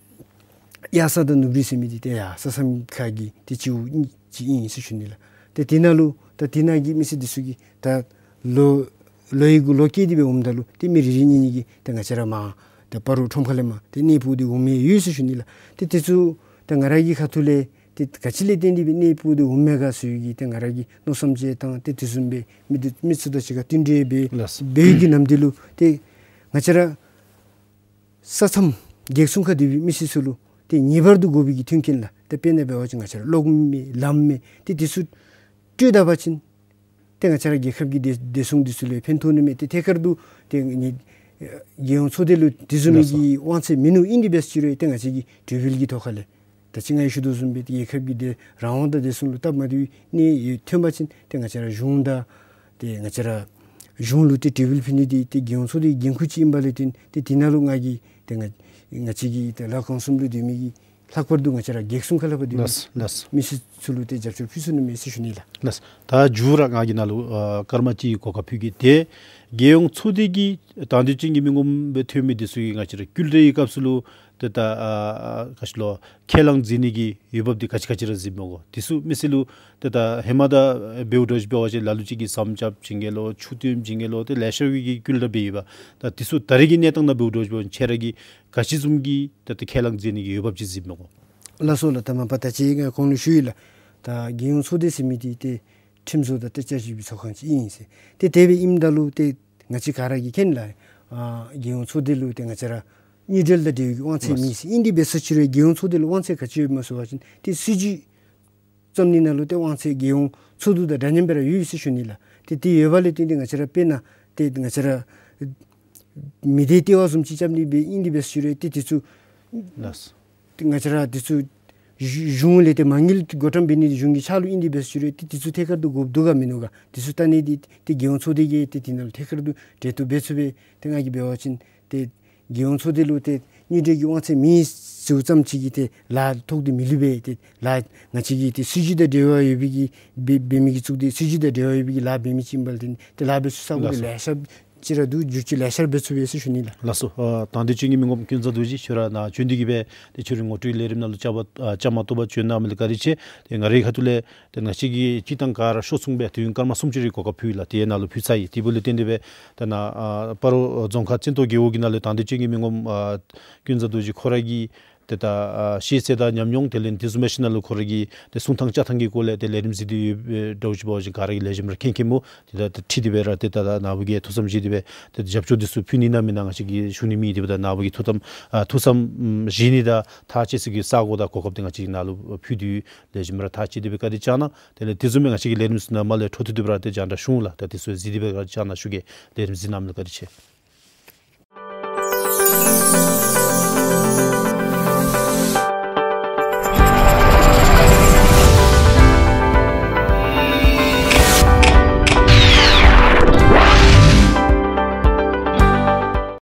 གཡག་ས་དང་ནུབ་རི་ཟེར་མི་འདི་ཏེ་ཡར་ས་མཚམས་ཁ་གི་ཏེ་སྤྱི་འོག་ཅིག་ཨིན་ཟེར་ཞུ་ནི་ལགས། ཏེ་དེ་ནང་ལུ་ད་དེ་ནང་གི་མི་སེར་འདི་ཚུ་གིས་ད་ལོ་ལོ་ཡི་གུ་ལོ་བསྐྱལ་ཏེ་སྦེ་འོངམ་ད་ལུ་ཏེ་མི་རེ་རེ་གཉིས་གཉིས་ཀྱིས་ཏེ་ང་བཅས་ར་མར་ཏེ་སྤ་རོ་ཁྲོམ་ཁ་ལས་མར་ཏེ་གནས་སྤོ་སྟེ་འོང་མི་ཡོད་ཟེར་ཞུ་ནི་ལགས། ཏེ་དེ་ཚུ་ད་ང་ར་གི་ཁ་ཐུག་ལས་ཏེ་ག་ཅི་ལས་བརྟེན་ཏེ་སྦེ་གནས་སྤོ་སྟེ་འོངམ་མས་ག་ཟེར་བའི་གི་ཏེ་ང་ར་གི་མནོ་བསམ་ཅིག་དང་ཏེ་དེ་བཟུམ་སྦེ་མི་འདི་མི་ཚུ་དང་གཅིག་ཁར་བསྟུན་གྲོས་འབད་ལགས། འབད་བའི་གི་ནམ་དུས་ལུ་ཏེ་ང་བཅས་ར་ས་མཚམས་རྒེད་སྲུང་ཁར་སྡོད་པའི་མི་སེར་ཚུ་ལུ་ཏེ་ངེས་པར་དུ་དགོ་པའི་གི་མཐུན་རྐྱེན་ལགས། ཏེ་དཔེར་ན་འབད་བ་ཅིན་ང་བཅས་ར་གློག་མེ་ལམ་མེ་ཏེ་དེ་ཚུ་སྤྲོད་ད་པ་ཅིན་ཏེ་ང་བཅས་ར་རྒྱལ་ཁབ་ཀྱི་བདེ་བདེ་སྲུང་འདི་ཚུ་ལུ་ཕན་ཐོགས་ནི་མས། ཏེ་ཐད་ཀར་དུ་ཏེ་ནི་རྒྱལ་ཡོངས་ཚོགས་སྡེ་ལུ་དེ་བཟུམ་མའི་ལགས་སོ། གི་དབང་ཚད་མིན་ནུག། ཨིན་དེ་འབད་ཅི་རུང་ཏེ་ང་བཅས་ཀྱི་གྲོས་འབུལ་གྱི་ཐོག་ཁ་ལས་ད་ཅི་ང་གིས་ཞུ་དོ་བཟུམ་སྦེ་ཏེ་རྒྱལ་ཁབ་ཀྱི་བདེ་རང་དབང་དང་བདེ་སྲུང་ལུ་སྟབས་མ་བདེ་བའི་གནས་ཡོད་ཐོན་པ་ཅིན་ཏེ་ང་བཅས་ར་གཞུང་དང་ཏེ་ང་བཅས་ར་གཞུང་ལུ་ཏེ་གྲོས་འབུལ་ཕུལ་ནི་འདི་ཏེ་རྒྱལ་ཡོངས་ཚོགས་སྡེའི་འགན་ཁུར་ཅིག་ཨིན་པ་ལས་བརྟེན་ཏེ་དེ་ནང་ལུ་ང་གིས་ཏེ་ང་ང་བཅས་ཀྱི་ཏེ་ལ་གང་གསུམ་ལུ་སྡོད་མི་གི་ལྷག་པར་དུ་ང་བཅས་ར་རྒེད་སྲུང་ཁ་ལས་ཕར་སྡོད་མི་ལགས་ལགས། མི་སེར་ཚུ་ལུ་ཏེ་རྒྱབ་སྐྱོར་ཕུལ་ཚུགས་ནི་མས་ཟེར་ཞུ་ནི་ལགས། ལགས། ད་མཇུག་ར་ང་གིས་ནཱ་ལུ་ཨ་སྐར་མ་གཅིག་གི་གོ་སྐབས་ཕུལ་གེ། ཏེ་རྒྱལ་ཡོངས་ཚོགས་སྡེ་གི་དང་འདོད་ཅན་གྱི་མི་ངོམ་སྦེ་ཐོན་མི་འདི་ཚུ་གིས་ང་བཅས་ར་སྐྱུར་འདྲེ་གི་སྐབས་སུ་ལུ་ཏེ་ད་ཨ་ཨ་ག་ཅི་ལོ་ཁས་བླངས་མཛད་ནི་གི་འོས་འབབ་འདི་ག་ཅི་ག་ཅི་ར་གཟིགསཔ་མས་གོ། འདི་ཚུ་མི་སེར་ལུ་ཏེ་ད་ཧེ་མ་ད་འབདཝ་འདྲཝ་ཅིག་འབད་བ་ཅིན་ལ་ལུ་ཅིག་གིས་ཟམ་རྐྱབ་བྱིན་གེ་ལོ་ཆུ་བཏོན་བྱིན་གེ་ལོ་ཏེ་ལེ་ཤ་བའི་གི་སྐྱུར་འདྲེ་འབད་ཡོདཔ། ད་འདི་ཚུ་ད་རེས་ཀྱི་གནས་སྟངས་ནང་འབདཝ་འདྲཝ་ཅིག་འབད་བ་ཅིན་ཁྱེད་ར་གིས་ག་ཅི་བཟུམ་གྱི་ད་ཏེ་ཁས་བླངས་མཛད་ནི་གི་འོས་འབབ་ཅིག་གཟིགསཔ་མས་གོ། ལགས་སོ་ལགས། ད་མ་པ་ད་ཅི་ང་གོང་ལུ་ཞུ་ཡི་ལགས། ད་རྒྱལ་ཡོངས་ཚོགས་སྡེ་ཟེར་མི་འདི་ཏེ་ཁྲིམས་བཟོ་དང་ཏེ་བསྐྱར་ཞིབ་ཀྱི་ཚོགས་ཁང་ཅིག་ཨིན་ཟེར། ཏེ་དེ་སྦེ་ཨིནམ་ད་ལུ་ཏེ་ང་བཅས་ག་ར་གིས་མཁྱེན་ལགས། ཨ་རྒྱལ་ཡོངས་ཚོགས་སྡེ་ལུ་ཏེ་ང་བཅས་ར་དངུལ་འབྲེལ་དང་འབྲེལ་བའི་དབང་ཚད་མེད་ཟེར། ཨིན་དེ་འབད་ས་ཅིག་རུང་རྒྱལ་ཡོངས་ཚོགས་སྡེ་ལུ་དབང་ཚད་ག་ཅི་ཡོདཔ་སྨོ་ཟེར་བ་ཅིན་ཏེ་སྲིད་བྱུས་བརྩམ་ནི་ནང་ལུ་ཏེ་དབང་ཚད་རྒྱལ་ཡོངས་ཚོགས་འདུ་དང་འདྲ་མཉམ་སྦེ་ར་ཡོད་ཟེར་ཞུ་ནི་ལགས། ཏེ་དེ་ཡོད་པ་ལས་བརྟེན་ཏེ་ང་བཅས་ར་དཔེར་ན་ཏེ་ང་བཅས་ར་མི་སྡེ་ལྟེ་བ་བཟུམ་ཅིག་རྐྱབ་ནི་སྦེ་ཨིན་དེ་འབད་ས་ཅིག་རུང་ཏེ་དེ་ཚུ་ལགས། ཏེ་ང་བཅས་ར་དེ་ཚུ་གཞུང་ལས་ཏེ་མ་དངུལ་འགོ་འདྲེན་འབད་ནི་གཞུང་གི་ཕྱག་ལུ་ཨིན་དེ་འབད་ས་ཅིག་རུང་ཏེ་དེ་ཚུ་ཐད་ཀར་དུ་དགོཔ་འདུག་ག་མིན་འདུག་ག། དེ་ཚུ་བལྟ་ནི་འདི་ཏེ་རྒྱལ་ཡོངས་ཚོགས་སྡེ་གིས་ཏེ་དེ་ནང་ལུ་ཐད་ཀར་དུ་འབྲེལ་གཏོགས་འབད་ཚུགས་པས་ཏེ་ང་གིས་འབད་བ་ཅིན་ཏེ་རྒྱལ་ཡོངས་ཚོགས་སྡེ་ལུ་ཏེ་དངུལ་འབྲེལ་གྱི་དབང་ཚད་མེད་ཟེརཝ་ཙམ་ཅིག་གིས་ཏེ་ལཱ་ཐོགས་ཏེ་མི་ལུས་པས། ཏེ་ལཱ་ང་བཅས་ཀྱི་ཏེ་སྲིད་བྱུས་དང་འབྲེལ་བ་ཡོད་པའི་གི་འབད་འབད་མི་གི་ཚུ་ཏེ་སྲིད་བྱུས་དང་འབྲེལ་བ་ཡོད་པའི་གི་ལཱ་འབད་མི་ཅིག་ཨིན་པ་ལས་ཏེ་ལཱ་འབད་ཚུགས་ས་གུ་ལགས་སོ། ལེ་ཤ་ཅིག་ར་འདུག། བསྒྱུར་བཅོས་ལེ་ཤ་འབད་ཚུགས་པས་ཟེར་ཞུ་ནི་ལགས། ལགས་སོ། ཨ་དང་འདོད་ཅན་གྱི་མི་ངོམ་ཀུན་བཟང་རྡོ་རྗེ་ཁྱོད་ར་ནཱ་བྱོན་ཏེ་གིས་སྦེ་ཏེ་ཁྱོད་རའི་ངོ་སྤྲོད་ལས་རིམ་ནང་ལུ་བཅའ་མར་ཨ་བཅའ་མར་གཏོགས་པར་བྱོན་གནང་མི་ལུ་བཀའ་དྲིན་ཆེ། ཏེ་ང་རའི་ཁ་ཐུག་ལས་ཏེ་ང་བཅས་ཀྱིས་སྤྱིར་བཏང་ག་ར་ཤོག་ཚུགས་སྦེ་དུས་ཡུན་སྐར་མ་སུམ་ཅུ་རེ་གོ་སྐབས་ཕུལ་ཡི་ལགས། དེ་ནང་ལུ་ཕུལ་ཚར་ཡི། དེ་འབདཝ་ལས་བརྟེན་ཏེ་སྦེ་ད་ནཱ་ཨ་སྤ་རོ་རྫོང་ཁག་བཙན་ཏོ་རྒེད་འོག་གི་ནང་ལས་དང་འདོད་ཅན་གྱི་མི་ངོམ་ཨ་ཀུན་བཟང་རྡོ་རྗེ་ཁོ་ར་གིས་ཏེ་ད་ཨ་ཤེས་ཚད་དང་ཉམས་མྱོང་དེ་ལས་དེ་བཟུམ་མའི་ཤུལ་ནང་ལུ་ཁོ་ར་གི་ཏེ་གསུང་ཐངས་བཅའ་ཐངས་ཀྱི་སྐོར་ལས་ཏེ་ལས་རིམ་གཟིགས་ཏེ་ཡོད་པའི་འདྲཝ་ཅིག་འབད་བ་ཅིན་ག་ར་གིས་ལེགས་ཤོམ་ར་མཁྱེན་མཁྱེནམ་འོང་། ཏེ་ད་ཏེ་འཁྲིལ་ཏེ་སྦེ་ར་ཏེ་ད་ད་ནཱ་བུ་གིས་ཐུགས་བསམ་བཞེས་ཏེ་སྦེ་ཏེ་རྒྱབ་སྐྱོར་འདི་ཚུ་ཕུལ་ནི་ཨིན་ན་མེན་ན་ང་བཅས་ཀྱིས་ཞུ་ནི་མེད། དེ་འབདཝ་ད་ནཱ་བུ་གིས་ཐུགས་བསམ་ཨ་ཐུགས་བསམ་ཨམ་བཞེས་ནི་དང་ཐག་བཅད་ས་གི་ས་གོ་དང་གོ་སྐབས་འདི་ང་བཅས་ཀྱིས་ནཱ་ལུ་ཕུལ་ཏེ་ལེགས་ཤོམ་ར་ཐག་བཅད་དེ་སྦེ་བཀའ་དྲིན་བསྐྱང་གནང་། དེ་ལས་དེ་བཟུམ་མའི་ང་བཅས་ཀྱི་ལས་རིམ་ཚུ་ནང་མར་ལས་འཕྲོ་མཐུད་དེ་སྦེ་ར་ཏེ་རྒྱང་བསྒྲགས་ཞུ་འོང་ལགས། ད་དེ་ཚུ་གཟིགས་ཏེ་སྦེ་བཀའ་དྲིན་བསྐྱང་གནང་ཞུ་གེ། ལས་རིམ་གཟིགས་གནང་མི་ལུ་བཀའ་དྲིན་ཆེ།